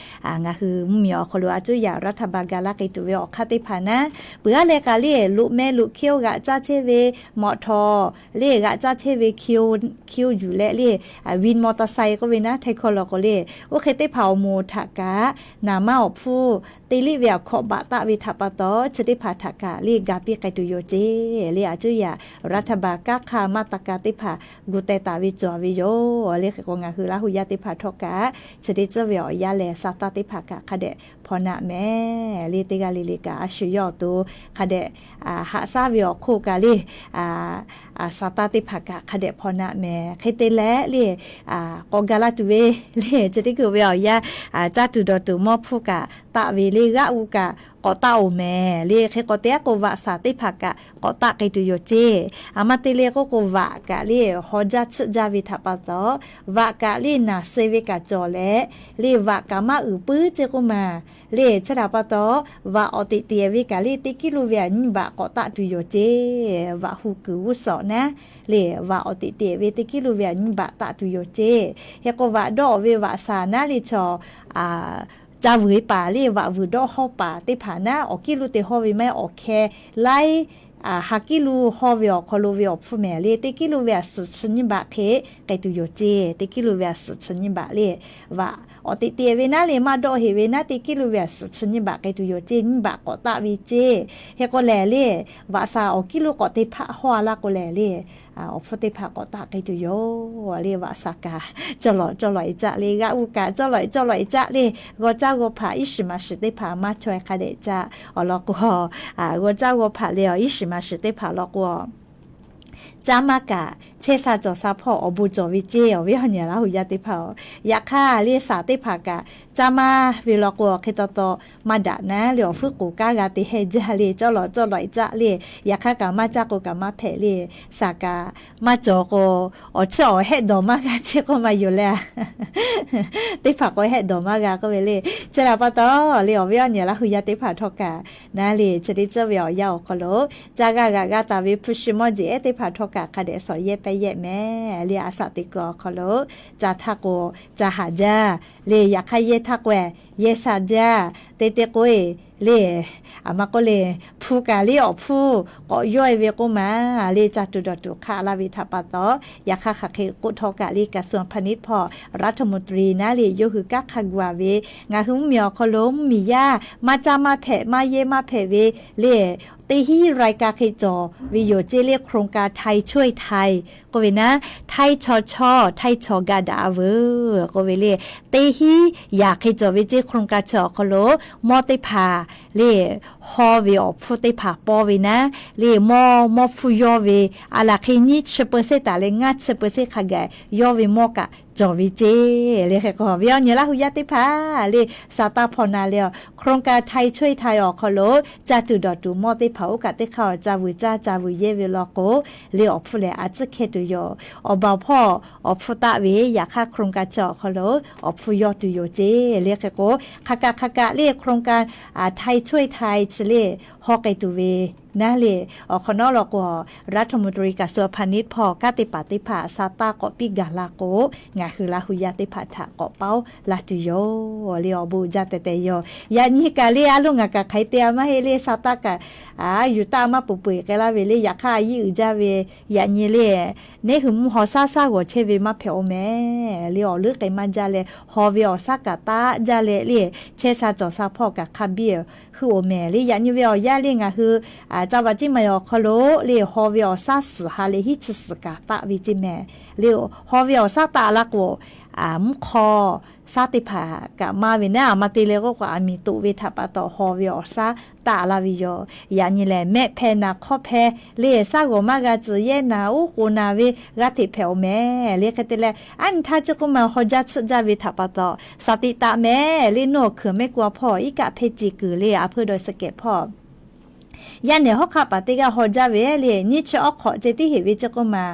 ngaˬ hui mvuhˇmiˬ awˬ hk'aw lo a cuˇ yaꞈ รัฐบาล gaˬ laˇ k'ai tuˬ ve awˬ hk'aˇ teˇ hpaˍ naˉ, peuˬ aˉ leh kaꞈ le loꞈ meh loꞈ hkiˇ-oˆ g'aꞈ caˇ chehˇ ve mawꞈ htawˍ le g'aꞈ caˇ chehˇ ve hkiˇ-oˆ yuˬ leh le, วินมอเตอร์ไซค์ k'oˆ ve naˉ htaiˇ hkawˇ law k'o le, oˇ hk'e teˇ hpaˍ awˬ moˍ htaꞈ kaꞈ naˍ manˇ awˬ hpfuhˇ te liˇ ve aꞈ hkawꞈ baꞈ taˆ ve htaꞈ pa taw, chi teˇ hpaˍ htaꞈ kaꞈ le ga piˇ k'ai tuˬ yoˬ ceˇ. Le a cuˇ yaꞈ รัฐบาล kanˉ hk'aˇ maˇ taˇ ka teˇ hpaˍ gu teh taˍ ve cawˬ ve yoˬ. Le hk'e k'o ngaˬ hui Laˇ hu yaˇ teˇ hpaˍ htawˇ kaꞈ chi teˇ tcuhˉ ve awˬ yanˇ lehˬ sa taˇ teˇ hpaˍ kaꞈ hk'a dehꞈ hpaw naˆ mehˍ. Le teˇ g'aˇ le le kaꞈ a shu yawˇ awˬ to hk'a dehꞈ haꞈ shaˉ ve awˬ hk'oˆ kaꞈ le, sa taˇ teˇ hpaˍ kaꞈ hk'a dehꞈ hpaw naˆ mehˍ. Hk'e te leh le, k'awꞈ gaˬ la tuˬ ve le chi teˇ kuiˬ ve awˬ yanˇ, caˇ tuˬ dawˬ tuˬ mawˇ hpfuhˇ kaꞈ taˆ ve le g'aˆ g'uˇ kaꞈ k'awꞈ taˆ-oˬ mehˍ. Le hk'e k'o te aˉ k'o vaꞈ shaˍ teˇ hpaˍ kaꞈ k'awꞈ taˆ k'ai tuˬ yoˬ ceˇ. A maˇ te le k'oˆ k'o vaꞈ kaꞈ le haw jaˇ tsuhˆ jaˇ ve htaꞈ pa taw, vaꞈ kaꞈ le naˬ suh ve kaꞈ cawˬ leh, le vaꞈ kaꞈ maˇ uiˍ puiˉ ceˇ k'oˆ maˬ. Le chi htaꞈ pa taw, vaꞈ awˬ teꞈ teꞈ ve kaꞈ le teˇ kiˉ luˇ ve aꞈ nyiˇ baꞈ k'awꞈ taˆ tuˬ yoˬ ceˇ. Vaꞈ hu kuiˬ g'uˇ suhˍ naˉ le vaꞈ awˬ teꞈ teꞈ ve teˇ kiˉ luˇ ve aꞈ nyiˇ baꞈ taˆ tuˬ yoˬ ceˇ. Hk'e k'o vaꞈ dawˇ ve vaꞈ shaˍ naˉ le chaw ca vuiˬ paˍ le vaꞈ vuiˬ dawˇ hawˇ paˍ teˇ hpaˍ naˉ awˬ kiˉ luˇ te hawˇ ve maˇ heˆ, awˬ hkeh laiˉ ha kiˉ luˇ hawˇ ve awˬ hk'aw lo ve awˬ hpfuhˇ mehˍ le teˇ kiˉ luˇ ve aꞈ suhˍ chi nyiˇ baꞈ hk'e k'ai tuˬ yoˬ ceˇ. Teˇ kiˉ luˇ ve aꞈ suhˍ chi nyiˇ baꞈ le vaꞈ awˬ teꞈ teꞈ ve naˉ le maˇ dawˆ heꞈ ve naˉ teˇ kiˉ luˇ ve aꞈ suhˍ chi nyiˇ baꞈ k'ai tuˬ yoˬ ceˇ. Nyiˇ baꞈ k'awꞈ taˆ ve ceˇ. Hk'e k'o lehˬ le, vaꞈ shaˍ awˬ kiˉ luˇ k'awꞈ te hpaˆ hawˇ a laˇ k'o lehˬ le, awˬ hpfuhˇ teˇ hpaˍ k'awꞈ taˆ k'ai tuˬ yoˬ. Le vaꞈ shaˍ kaꞈ cawˇ lawꞈ cawˇ lawꞈ e caˆ le g'aˆ g'uˇ kaꞈ cawˇ lawꞈ e cawˇ lawꞈ e caˆ le, g'aw caˇ g'aw hpaꞈ iˉ shiˍ maˍ shiˍ teˇ hpaˍ maˇ chaweh hk'a dehꞈ caˆ awˬ lawn k'o, g'aw caˇ g'aw hpaꞈ le awˬ iˉ shiˍ maˍ shiˍ teˇ hpaˍ law k'o, caˇ maˇ kaꞈ chehˇ sha cawˬ sha hpawˇ awˬ bon cawˬ ve ceˇ. Awˬ viˉ awˬ nyi Laˇ hu yaˇ teˇ hpaˍ-oˬ, yaꞈ hk'aˇ le shaˍ teˇ hpaˍ kaꞈ caˇ maˇ ve law k'o hk'e taw taw maˇ daꞈ naˉ le awˬ hpfuhˇ k'oˍ kaˉ g'a te heh jaˇ le cawˇ lawꞈ cawˇ lawꞈ e caˆ le. Yaꞈ hk'aˇ kaꞈ maˇ caˇ k'o kaꞈ maˇ hpehꞈ le, shaˍ kaꞈ maˇ cawˬ k'o awˬ chiˇ awˬ hehˆ dawˬ maˇ g'a ceˇ k'oˆ maˇ yoˬ le. Teˇ hpaˍ k'o hehˆ dawˬ maˇ g'a k'oˆ ve le. Chi htaꞈ pa taw le awˬ viˉ awˬ nyi Laˇ hu yaˇ teˇ hpaˍ htawˇ kaꞈ naˉ le chi teˇ tcuhˉ ve awˬ yanˇ awˬ hk'aw lo caˇ g'a g'aꞈ g'a taˍ ve hpu shi mawˇ jeˬ ehˉ teˇ hpaˍ htawˇ kaꞈ hk'a dehꞈ shawˍ yehˇ pehˇ yehˆ mehˍ le. A shaꞈ teꞈ kuiˬ awˬ hk'aw lo ca htaˇ k'o ca haˍ jaˇ le, yaꞈ hk'aˇ yehˇ htaˇ k'o yehˇ sha jaˇ. Te te k'o e le, a ma k'oˆ le, hpu kaꞈ le awˬ hpfuhˇ k'awꞈ yawˇ e ve k'oˆ maˬ le caˇ tuˬ dawˬ tuˬ hk'aˆ laˇ ve htaꞈ pa taw, yaꞈ hk'aˇ hk'aˬ hk'e k'oˆ htawˇ kaꞈ le กระทรวงพาณิชย์ hpawˇ รัฐมนตรี naˉ le yawˇ hui kanˉ hk'a gu a ve, ngaˬ hui mvuhˇmiˬ awˬ hk'aw lo mvuhˇmiˬ yaˇ maˇ caˇ maˇ hpehꞈ maˇ yehˇ maˇ hpehꞈ ve le, teˇ hinˉ รายการ hk'e cawˬ ve yoˬ ceˇ le โครงการไทยช่วยไทย k'oˆ ve naˉ, htaiˇ chaw chawˇ htaiˇ chaw ga daꞈ a veuˬ k'oˆ ve le. Teˇ hinˉ yaꞈ hk'e cawˬ ve ceˇ โครงการ chi awˬ hk'aw lo mawˇ teˇ hpaˍ le hawˇ ve awˬ hpfuhˇ teˇ hpaˍ pawˇ ve naˉ le mawˇ mawˇ hpfuhˇ yawˇ ve a laˬ hk'e nyiˇ chi เปอร์เซ็นต์ taˍ leh ngaˇ chi เปอร์เซ็นต์ hk'a gaˬ yawˇ ve mawˇ kaꞈ cawˬ ve ceˇ. Le hk'e k'o awˬ viˉ awˬ nyi Laˇ hu yaˇ teˇ hpaˍ le sa taˇ hpaw na le, โครงการไทยช่วยไทย awˬ hk'aw lo caˇ tuˬ dawˬ tuˬ mawˇ teˇ hpaˍ oˇ kaꞈ teˇ hk'aˇ awˬ ca vuiˬ caˇ ca vuiˬ yehˇ ve law k'o, le awˬ hpfuhˇ lehˬ a tcuhˉ hkehˇ tuˬ yoˬ. Awˬ baˬ awˬ hpawˇ awˬ hpfuhˇ taˆ ve yaꞈ hk'aˇ โครงการ chi awˬ hk'aw lo awˬ hpfuhˇ yawˇ tuˬ yoˬ ceˇ. Le hk'e k'o hk'aˬ kaꞈ hk'aˬ kaꞈ le โครงการไทยช่วยไทย chi le hawˇ k'ai tuˬ ve naˉ le. Awˬ hk'awꞈ nawˉ law k'o, รัฐมนตรีกระทรวงพาณิชย์ hpawˇ kanˉ teˇ hpaˍ teˇ hpaˍ sha taˇ k'awꞈ piˇ gaˬ la k'o, ngaˬ hui Laˇ hu yaˇ teˇ hpaˍ htaꞈ k'awꞈ paoˉ la tuˬ yoˬ le. Awˬ bon uiˍ jaˇ tehꞈ tehꞈ yoˬ. Yaꞈ nyi kaꞈ le, a loˉ ngaˬ kaꞈ hk'aˬ hk'e te a maˇ heˆ le, sha taˇ kaꞈ a yuˬ taˇ maˇ peuˬ peuˬ k'ai laˇ ve le. Yaꞈ hk'aˇ a yiˇ uiˍ jaˇ ve, yaꞈ nyi le, neˉ hui mvuhˇ haw shaˉ shaˉ g'awˬ chehˇ ve maˇ hpehꞈ-oˬ mehˍ le. Awˬ leuˉ k'ai maˇ jaˇ leh, haw ve awˬ shaˉ kaꞈ taˆ jaˇ leh le, chehˇ sha cawˬ sha hpawˇ kaꞈ hk'a biˇ hui-oˬ mehˍ le. Yaꞈ nyi ve awˬ yanˇ le, ngaˬ hui ca vaꞈ ceˇ maˬ awˬ hk'aw lo le, haw ve awˬ shaˉ suhˍ ha leh hiˉ chi suhˍ kaꞈ taˆ ve ceˇ mehˍ le. Haw ve awˬ shaˉ taˆ la k'o, mvuhˇ hk'aw shaˉ teˇ hpaˍ kaꞈ maˇ ve naˉ, a ma te leh k'oˆ k'o, aˬ miˍ toꞈ ve htaꞈ pa taw haw ve awˬ shaˉ taˆ la ve yoˬ. Yaꞈ nyi lehˬ, mehˆ hpehˇ naˍ hk'awˇ hpehˇ le, shaˉ g'awˬ maˇ g'a tcuh yehˇ naˍ, uˉ k'oˍ naˍ ve g'aˇ hteꞈ hpehꞈ-oˬ mehˍ le. Hk'e te leh, aˉ nyi htaˇ chi k'oˆ ma haw jaˇ tsuhˆ jaˇ ve htaꞈ pa taw, shaˍ tiꞈ taˍ mehˍ le. Nawˬ hkuiˬ mehˆ k'oˆ a hpawˇ iˉ kaˆ hpehˇ ce kuiˬ le, a hpeuˇ dawˇ shaˍ kehˍ hpawˇ yaˇ nehˬ hawˉ hk'aˆ paˍ teˇ g'aˇ haw jaˇ ve le, nyiˇ chi awˉ hk'awꞈ ceh tiˉ heꞈ ve chi k'oˆ ma,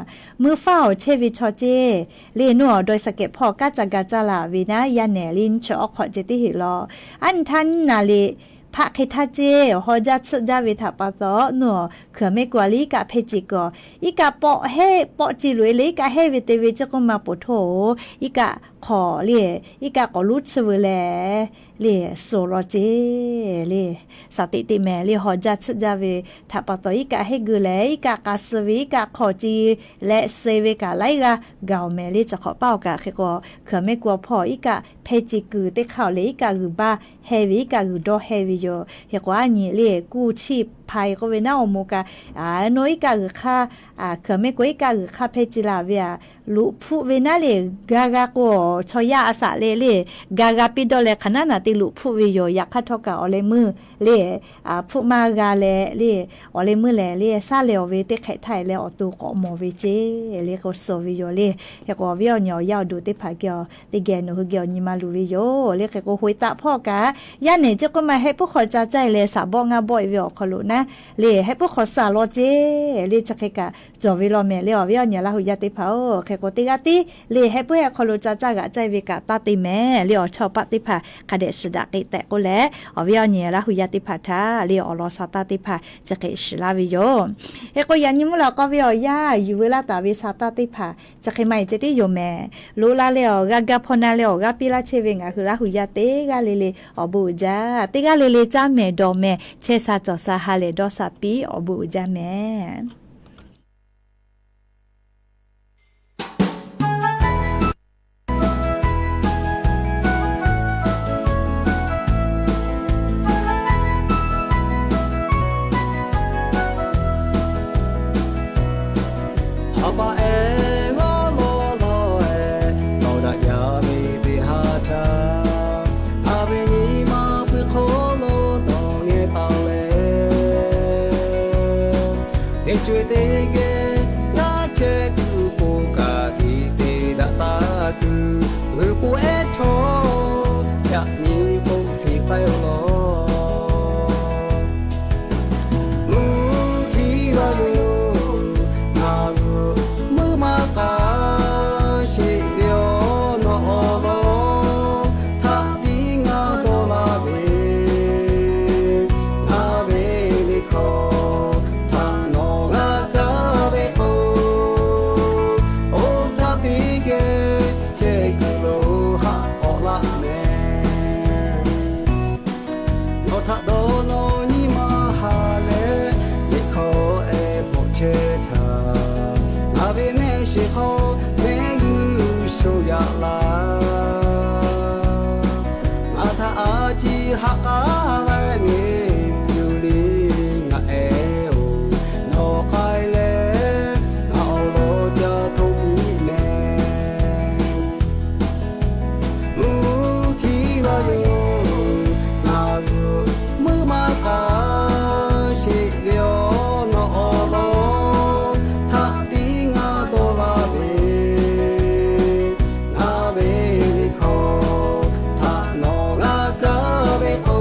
meuˇ faˉ awˬ chehˇ ve chaw ceˇ le, nawˬ awˬ dawˇ shaˍ kehˍ hpawˇ kanˉ ca ga caˇ la ve naˉ, yaˇ nehˬ le nyiˇ chi awˉ hk'awꞈ ceh tiˉ heꞈ law. Aˉ nyi htaˇ nyiˇ naˍ riˍ hpaˆ hk'e htaˇ ceˇ, haw jaˇ tsuhˆ jaˇ ve htaꞈ pa taw, nawˬ hkuiˬ mehˆ k'oˆ a le iˉ kaˆ hpehˇ ce kuiˬ, iˉ kaˆ pawˆ heˆ pawˆ ce loꞈ e le, iˉ kaˆ heˆ ve te ve chi k'oˆ ma poˬ htoˇ-oˬ, iˉ kaˆ hk'awꞈ le, iˉ kaˆ k'awꞈ luˉ tsuhˇ ve leh le, suh law ceˇ le. Shaˍ tiꞈ teˇ mehˍ le, haw jaˇ tsuhˆ jaˇ ve htaꞈ pa taw, iˉ kaˆ heˆ geu leh iˉ kaˆ k'a suh ve, iˉ kaˆ hk'awꞈ ce leh suh ve kaꞈ laiˉ g'aˇ gaˬ-oˬ mehˍ le. Chi hk'awꞈ paˉ awˬ kaꞈ hk'e k'o, hkuiˬ mehˆ k'oˆ a hpawˇ iˉ kaˆ hpehˇ ce kuiˬ teˇ hk'aˇ awˬ leh iˉ kaˆ g'uiˬ baˇ heˆ ve, iˉ kaˆ g'uiˬ dawˇ heˆ ve yoˬ. Hk'e k'o aˉ nyi le, kuˇ chiˇ hpa e k'oˆ ve naˉ, awˬ moˍ kaꞈ, a, nawˬ iˉ kaˆ g'uiˬ hk'aˇ, a, hkuiˬ mehˆ k'oˆ iˉ kaˆ g'uiˬ hk'aˇ hpehˇ ce la ve a, loꞈ hpfuhˆ ve naˉ le, ga g'a k'o, chaw yaˇ a shaꞈ leh le, ga g'a piˇ dawˇ leh hk'aˬ naˉ naˬ te loꞈ hpfuhˆ ve yoˬ. Yaꞈ hk'aˇ htawˇ kaꞈ awˬ leh meuˇ le, a, hpfuhˆ maˇ g'a leh le, awˬ leh meuˇ lehˬ le, shaˉ lehˬ awˬ ve teˇ hk'ehꞈ htaˇ e leh awˬ to k'awꞈ mawˬ ve ceˇ le k'o suh ve yoˬ le. Hk'e k'o awˬ viˉ awˬ nyi awˬ yaˇ awˬ duˬ teˇ hpaˍ geh teˇ geh nawˬ hui geh awˬ nyi ma luˬ ve yoˬ le. Hk'e k'o hoꞈ e taˆ hpawˇ kaꞈ, yaˇ nehˬ chi k'oˆ ma heh puiˉ hk'aw ca caˇ e leh shaˍ bawˆ ngaˇ bawˆ e ve awˬ hk'aw lo naˉ le, heh puiˉ hk'aw shaˍ law ceˇ le. Chi hk'e kaꞈ cawˬ ve law mehˍ le, awˬ viˉ awˬ nyi Laˇ hu yaˇ teˇ hpaˍ-oˬ. Hk'e k'o teˇ g'aˇ tiˉ le, heh puiˉ heh hk'aw lo ca caˇ g'aꞈ caˇ e ve kaꞈ taˇ te mehˍ le. Awˬ chawˇ paˆ teˇ hpaˍ hk'a dehꞈ shiˍ daꞈ k'ai tehꞈ k'oˆ leh, awˬ viˉ awˬ nyi Laˇ hu yaˇ teˇ hpaˍ htaꞈ le awˬ lawn sha taˇ teˇ hpaˍ chi hk'e shiˍ laˇ ve yoˬ. Hk'e k'o yaꞈ nyi mvuhˇ lawꞈ k'aw ve awˬ yanˇ yuˬ veu laˇ taˍ ve sha taˇ teˇ hpaˍ chi hk'e ma e ceh tiˉ yoˬ mehˍ. Loꞈ la leh awˬ g'aˇ gaˇ hpawˇ na leh awˬ g'aˇ piˇ laˇ chehˇ ve ngaˬ hui Laˇ hu yaˇ teˇ g'aˇ le le awˬ bon uiˍ jaˇ. Teˇ g'aˇ le le caˇ mehˍ dawˬ mehˍ, chehˇ sha cawˬ sha ha lehˬ dawˇ sha piˇ, awˬ bon uiˍ jaˇ mehˍ. A pa ehˉ g'awˇ lawˇ lawˇ ehˉ, tawˇ daꞈ yaˇ ve teˇ haˉ htaˇ, ngaˬ ve nyi ma pui hk'aw lo dawˬ ngeh taˍ leh, teˇ co-e teˇ geh g'aˇ chehˇ tuˬ po kaꞈ tiꞈ te daꞈ taˍ tuˬ, g'uiˬ po ehˉ htawˇ yaꞈ nyi k'oˆ fiˍ k'ai-o law. Mvuhˇ htiˇ g'a yoˬ, ngaˬ zuhꞈ meuˇ maˇ k'a sheˍ ve awˬ nawˬ awˬ lawn htaꞈ tiˉ ngaˬ dawˇ laˇ ve, ngaˬ ve liꞈ hkawˇ htaꞈ nawˬ g'a kaˇ ve k'o, oˇ htaˇ teˇ geh chehˇ kuiˬ lo haꞈ k'awꞈ laˇ mehˍ. Nawˬ htaꞈ dawˇ nawˬ nyi ma ha leh, liꞈ hkawˇ ehˉ bvuhꞈ chehˇ htaˇ, ngaˬ ve mehˆ shiˍ hk'aw mehˆ g'uˇ suhˍ yaꞈ laˇ. Ngaˬ htaꞈ a ciˉ haꞈ k'aˉ leh nyi tuˬ le, ngaˬ ehˉ-oˬ, nawˬ k'ai leh ngaˬ awˬ lawn ca htoꞈ piˇ mehˍ. Mvuhˇ htiˇ g'a yoˬ, ngaˬ zuhꞈ meuˇ maˇ k'a sheˍ ve awˬ nawˬ awˬ lawn htaꞈ tiˉ ngaˬ dawˇ laˇ ve, ngaˬ ve liꞈ hkawˇ htaꞈ nawˬ g'a kaˇ ve k'o,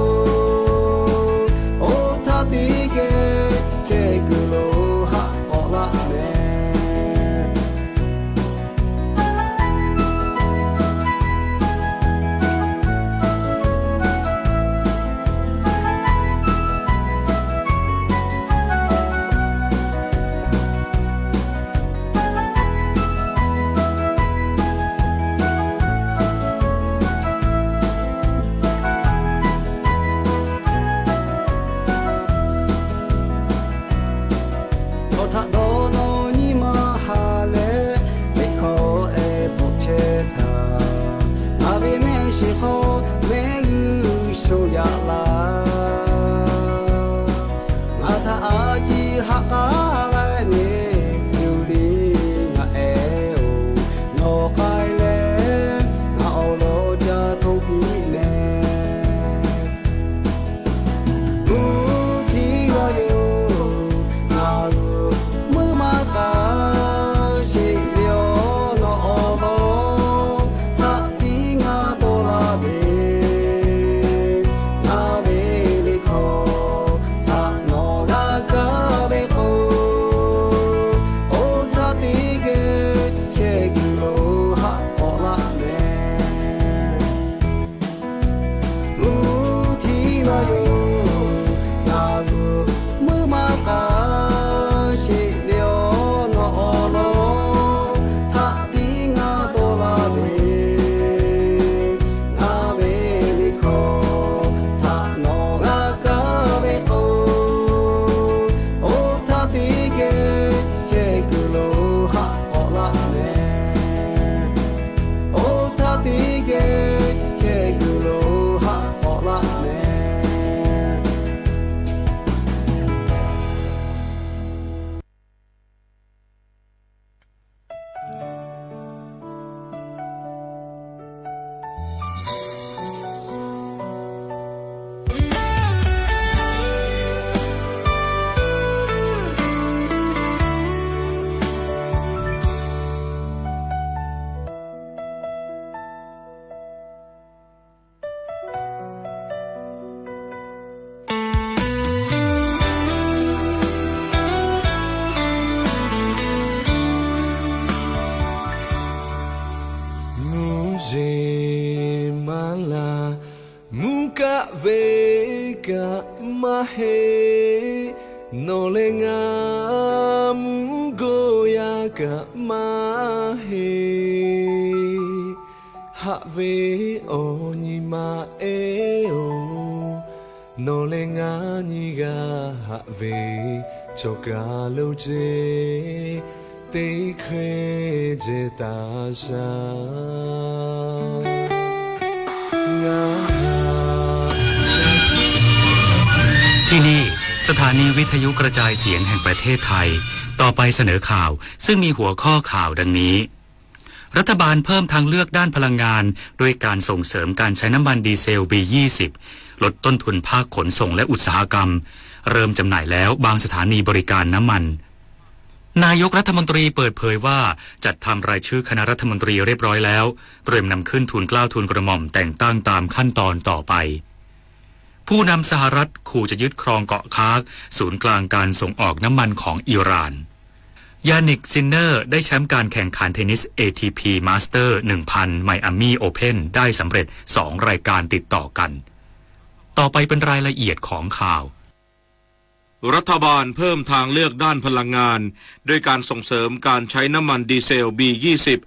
Kaꞈ maˇ heˆ, nawˬ leh ngaˬ mvuhˇ gawˇ yaˇ kaꞈ maˇ heˆ. Haꞈ ve awˬ nyi ma ehˉ-oˬ, nawˬ leh ngaˬ nyiˇ g'aˇ haꞈ ve cawˬ kaˬ lo ce teˇ hkawehˇ jehˬ taˍ shaˍ. ที่นี่ สถานีวิทยุกระจายเสียงแห่งประเทศไทย ต่อไปเสนอข่าว ซึ่งมีหัวข้อข่าวดังนี้ รัฐบาลเพิ่มทางเลือกด้านพลังงาน ด้วยการส่งเสริมการใช้น้ำมันดีเซล บี ยี่สิบ ลดต้นทุนภาคขนส่งและอุตสาหกรรม เริ่มจำหน่ายแล้วบางสถานีบริการน้ำมัน นายกรัฐมนตรีเปิดเผยว่า จัดทำรายชื่อคณะรัฐมนตรีเรียบร้อยแล้ว เตรียมนำขึ้นทูลเกล้าทูลกระหม่อมแต่งตั้งตามขั้นตอนต่อไป ผู้นำสหรัฐขู่จะยึดครองเกาะคาร์ก ศูนย์กลางการส่งออกน้ำมันของอิหร่าน ยานิก ซินเนอร์ ได้แชมป์การแข่งขันเทนนิส เอ ที พี มาสเตอร์ หนึ่งพัน ไมอามี่โอเพ่น ได้สำเร็จ สอง รายการติดต่อกัน ต่อไปเป็นรายละเอียดของข่าว รัฐบาลเพิ่มทางเลือกด้านพลังงาน ด้วยการส่งเสริมการใช้น้ำมันดีเซล บี ยี่สิบ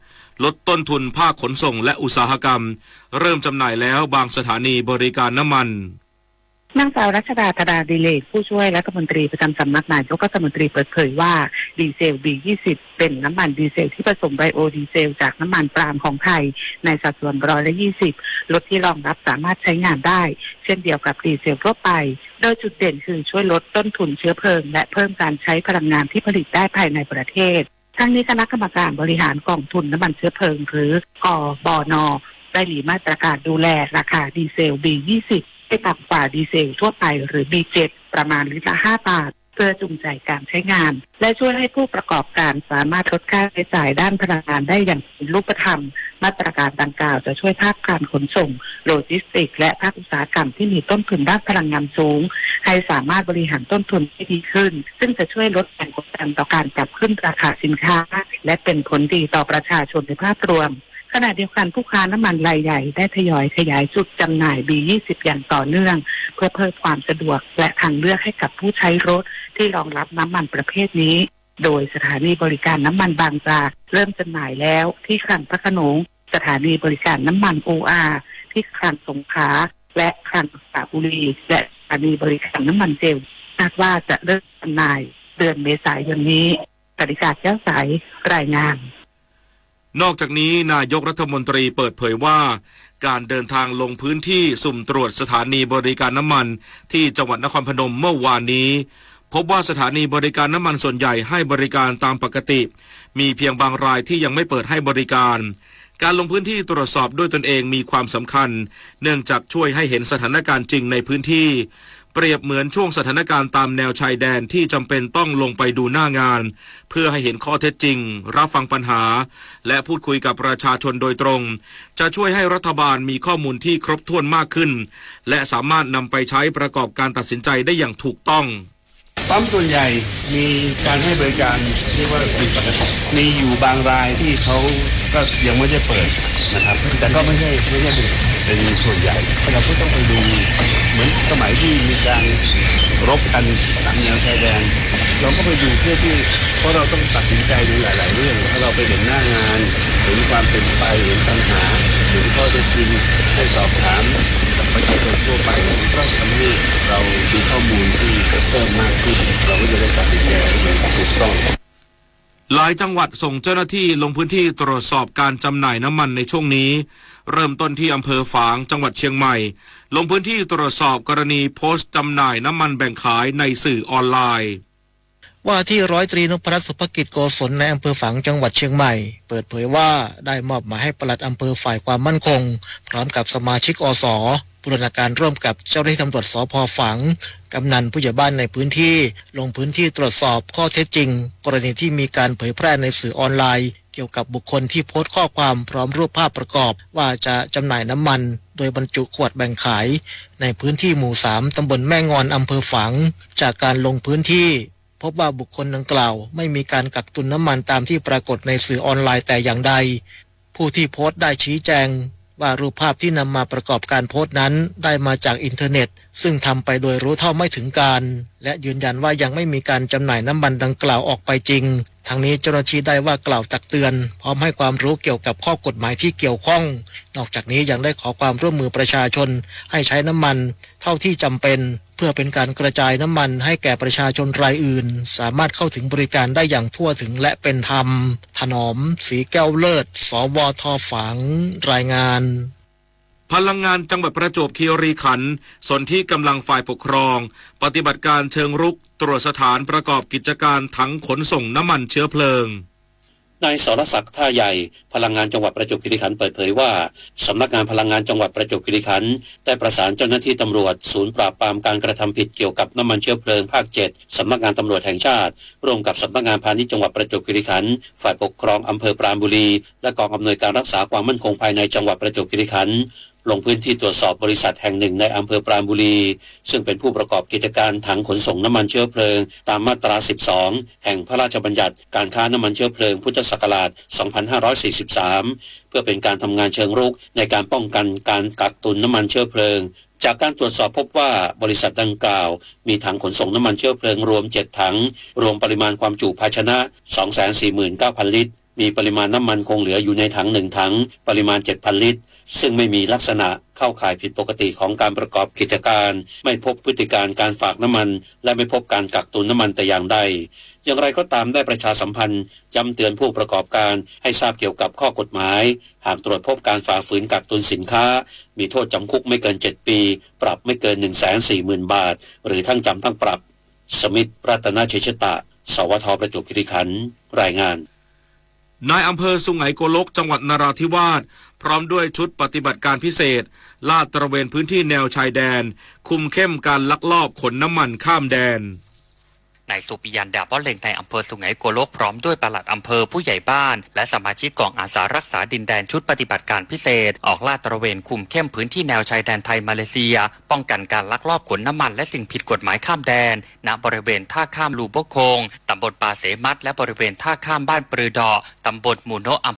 ลดต้นทุนภาคขนส่งและอุตสาหกรรม เริ่มจำหน่ายแล้วบางสถานีบริการน้ำมัน นางสาวรัชดา ธราดิเรก ผู้ช่วยรัฐมนตรีประจำสำนักนายกรัฐมนตรีเปิดเผยว่า ดีเซล บี ยี่สิบ เป็นน้ำมันดีเซลที่ผสมไบโอดีเซลจากน้ำมันปาล์มของไทย ในสัดส่วนร้อยละยี่สิบ รถที่รองรับสามารถใช้งานได้ เช่นเดียวกับดีเซลทั่วไป โดยจุดเด่นคือช่วยลดต้นทุนเชื้อเพลิง และเพิ่มการใช้พลังงานที่ผลิตได้ภายในประเทศ ทั้งนี้คณะกรรมการบริหารกองทุนน้ำมันเชื้อเพลิง หรือกบน ได้มีมาตรการดูแลราคาดีเซล บี ยี่สิบ ให้ต่ำกว่าดีเซลทั่วไป หรือ บี เจ็ด ประมาณลิตรละ ห้า บาท เพื่อจูงใจการใช้งาน และช่วยให้ผู้ประกอบการสามารถลดค่าใช้จ่ายด้านพลังงานได้อย่างเป็นรูปธรรม มาตรการดังกล่าวจะช่วยภาคการขนส่ง โลจิสติกส์ และภาคอุตสาหกรรมที่มีต้นทุนด้านพลังงานสูง ให้สามารถบริหารต้นทุนได้ดีขึ้น ซึ่งจะช่วยลดแรงกดดันต่อการปรับขึ้นราคาสินค้า และเป็นผลดีต่อประชาชนในภาพรวม ขณะเดียวกันผู้ค้าน้ำมันรายใหญ่ได้ทยอยขยายจุดจำหน่าย บี ยี่สิบ อย่างต่อเนื่อง เพื่อเพิ่มความสะดวกและทางเลือกให้กับผู้ใช้รถที่รองรับน้ำมันประเภทนี้ โดยสถานีบริการน้ำมันบางจากเริ่มจำหน่ายแล้วที่คลังพระโขนง สถานีบริการน้ำมัน โออาร์ ที่คลังสงขลา และคลังสระบุรี และสถานีบริการน้ำมันเชลล์ คาดว่าจะเริ่มจำหน่ายเดือนเมษายนนี้ กนิกา แก้วใส รายงาน นอกจากนี้นายกรัฐมนตรีเปิดเผยว่า การเดินทางลงพื้นที่สุ่มตรวจสถานีบริการน้ำมันที่จังหวัดนครพนมเมื่อวานนี้ พบว่าสถานีบริการน้ำมันส่วนใหญ่ให้บริการตามปกติ มีเพียงบางรายที่ยังไม่เปิดให้บริการ การลงพื้นที่ตรวจสอบด้วยตนเองมีความสำคัญ เนื่องจากช่วยให้เห็นสถานการณ์จริงในพื้นที่ เปรียบเหมือนช่วงสถานการณ์ตามแนวชายแดนที่จำเป็นต้องลงไปดูหน้างาน เพื่อให้เห็นข้อเท็จจริง รับฟังปัญหา และพูดคุยกับประชาชนโดยตรง จะช่วยให้รัฐบาลมีข้อมูลที่ครบถ้วนมากขึ้น และสามารถนำไปใช้ประกอบการตัดสินใจได้อย่างถูกต้อง ปั๊มส่วนใหญ่มีการให้บริการเรียกว่าเป็นปกติ มีอยู่บางรายที่เขาก็ยังไม่ได้เปิดนะครับ แต่ก็ไม่ใช่ ไม่ใช่เป็น เป็นส่วนใหญ่ เราก็ต้องไปดู เหมือนสมัยที่มีการรบกันตามแนวชายแดน เราก็ไปดูเพื่อที่ เพราะเราต้องตัดสินใจในหลายๆเรื่อง ถ้าเราไปเห็นหน้างาน เห็นความเป็นไป เห็นปัญหา เห็นข้อเท็จจริง ให้สอบถามกับประชาชนทั่วไป มันก็ทำให้เรามีข้อมูลที่เพิ่มมากขึ้น เราก็จะได้ตัดสินใจให้มันถูกต้อง หลายจังหวัดส่งเจ้าหน้าที่ลงพื้นที่ตรวจสอบการจำหน่ายน้ำมันในช่วงนี้ เริ่มต้นที่อำเภอฝาง จังหวัดเชียงใหม่ ลงพื้นที่ตรวจสอบกรณีโพสต์จำหน่ายน้ำมันแบ่งขายในสื่อออนไลน์ ว่าที่ร้อยตรีนพรัตน์ สุภกิจโกศล นายอำเภอฝาง จังหวัดเชียงใหม่ เปิดเผยว่าได้มอบหมายให้ปลัดอำเภอฝ่ายความมั่นคง พร้อมกับสมาชิก อส บูรณาการร่วมกับเจ้าหน้าที่ตำรวจ สภ. ฝาง กำนัล ผู้ใหญ่บ้านในพื้นที่ ลงพื้นที่ตรวจสอบข้อเท็จจริง กรณีที่มีการเผยแพร่ในสื่อออนไลน์ เกี่ยวกับบุคคลที่โพสต์ข้อความพร้อมรูปภาพประกอบ ว่าจะจำหน่ายน้ำมัน โดยบรรจุขวดแบ่งขาย ในพื้นที่หมู่สาม ตำบลแม่งอน อำเภอฝาง จากการลงพื้นที่ พบว่าบุคคลดังกล่าวไม่มีการกักตุนน้ำมันตามที่ปรากฏในสื่อออนไลน์แต่อย่างใด ผู้ที่โพสต์ได้ชี้แจง ว่ารูปภาพที่นำมาประกอบการโพสต์นั้นได้มาจากอินเทอร์เน็ต ซึ่งทำไปโดยรู้เท่าไม่ถึงการ และยืนยันว่ายังไม่มีการจำหน่ายน้ำมันดังกล่าวออกไปจริง ทั้งนี้เจ้าหน้าที่ได้ว่ากล่าวตักเตือน พร้อมให้ความรู้เกี่ยวกับข้อกฎหมายที่เกี่ยวข้อง นอกจากนี้ยังได้ขอความร่วมมือประชาชนให้ใช้น้ำมันเท่าที่จำเป็น เพื่อเป็นการกระจายน้ำมันให้แก่ประชาชนรายอื่น สามารถเข้าถึงบริการได้อย่างทั่วถึงและเป็นธรรม ถนอม ศรีแก้วเลิศ สวทฝาง รายงาน พลังงานจังหวัดประจวบคีรีขันธ์ สนธิกำลังฝ่ายปกครอง ปฏิบัติการเชิงรุก ตรวจสถานประกอบกิจการถังขนส่งน้ำมันเชื้อเพลิง นายสรศักดิ์ ท่าใหญ่ พลังงานจังหวัดประจวบคีรีขันธ์เปิดเผยว่า สำนักงานพลังงานจังหวัดประจวบคีรีขันธ์ได้ประสานเจ้าหน้าที่ตำรวจศูนย์ปราบปรามการกระทำผิดเกี่ยวกับน้ำมันเชื้อเพลิงภาคเจ็ด สำนักงานตำรวจแห่งชาติ ร่วมกับสำนักงานพาณิชย์จังหวัดประจวบคีรีขันธ์ ฝ่ายปกครองอำเภอปราณบุรี และกองอำนวยการรักษาความมั่นคงภายในจังหวัดประจวบคีรีขันธ์ ลงพื้นที่ตรวจสอบบริษัทแห่งหนึ่งในอำเภอปราณบุรี ซึ่งเป็นผู้ประกอบกิจการถังขนส่งน้ำมันเชื้อเพลิง ตามมาตรา สิบสอง แห่งพระราชบัญญัติการค้าน้ำมันเชื้อเพลิง พุทธศักราช สองพันห้าร้อยสี่สิบสาม เพื่อเป็นการทำงานเชิงรุกในการป้องกันการกักตุนน้ำมันเชื้อเพลิง จากการตรวจสอบพบว่าบริษัทดังกล่าวมีถังขนส่งน้ำมันเชื้อเพลิงรวม เจ็ด ถัง รวมปริมาณความจุภาชนะ สองแสนสี่หมื่นเก้าพัน ลิตร มีปริมาณน้ำมันคงเหลืออยู่ในถังหนึ่งถัง ปริมาณ เจ็ดพัน ลิตร ซึ่งไม่มีลักษณะเข้าข่ายผิดปกติของการประกอบกิจการ ไม่พบพฤติการการฝากน้ำมัน และไม่พบการกักตุนน้ำมันแต่อย่างใด อย่างไรก็ตามได้ประชาสัมพันธ์ย้ำเตือนผู้ประกอบการให้ทราบเกี่ยวกับข้อกฎหมาย หากตรวจพบการฝ่าฝืนกักตุนสินค้า มีโทษจำคุกไม่เกิน เจ็ด ปี ปรับไม่เกิน หนึ่งแสนสี่หมื่น บาท หรือทั้งจำทั้งปรับ สมิท รัตนเชษฐะ สวท ประจวบคีรีขันธ์ รายงาน นายอำเภอสุไหงโกลก จังหวัดนราธิวาส พร้อมด้วยชุดปฏิบัติการพิเศษ ลาดตระเวนพื้นที่แนวชายแดน คุมเข้มการลักลอบขนน้ำมันข้ามแดน นายสุปิยัน ดาบเล็ง นายอำเภอสุไหงโกลก พร้อมด้วยปลัดอำเภอ ผู้ใหญ่บ้าน และสมาชิกกองอาสารักษาดินแดนชุดปฏิบัติการพิเศษ ออกลาดตระเวนคุมเข้มพื้นที่แนวชายแดนไทยมาเลเซีย ป้องกันการลักลอบขนน้ำมันและสิ่งผิดกฎหมายข้ามแดน ณ บริเวณท่าข้ามลูโบโคง ตำบลปาเสมัด และบริเวณท่าข้ามบ้านปรือเดาะ ตำบลหมู่โนะ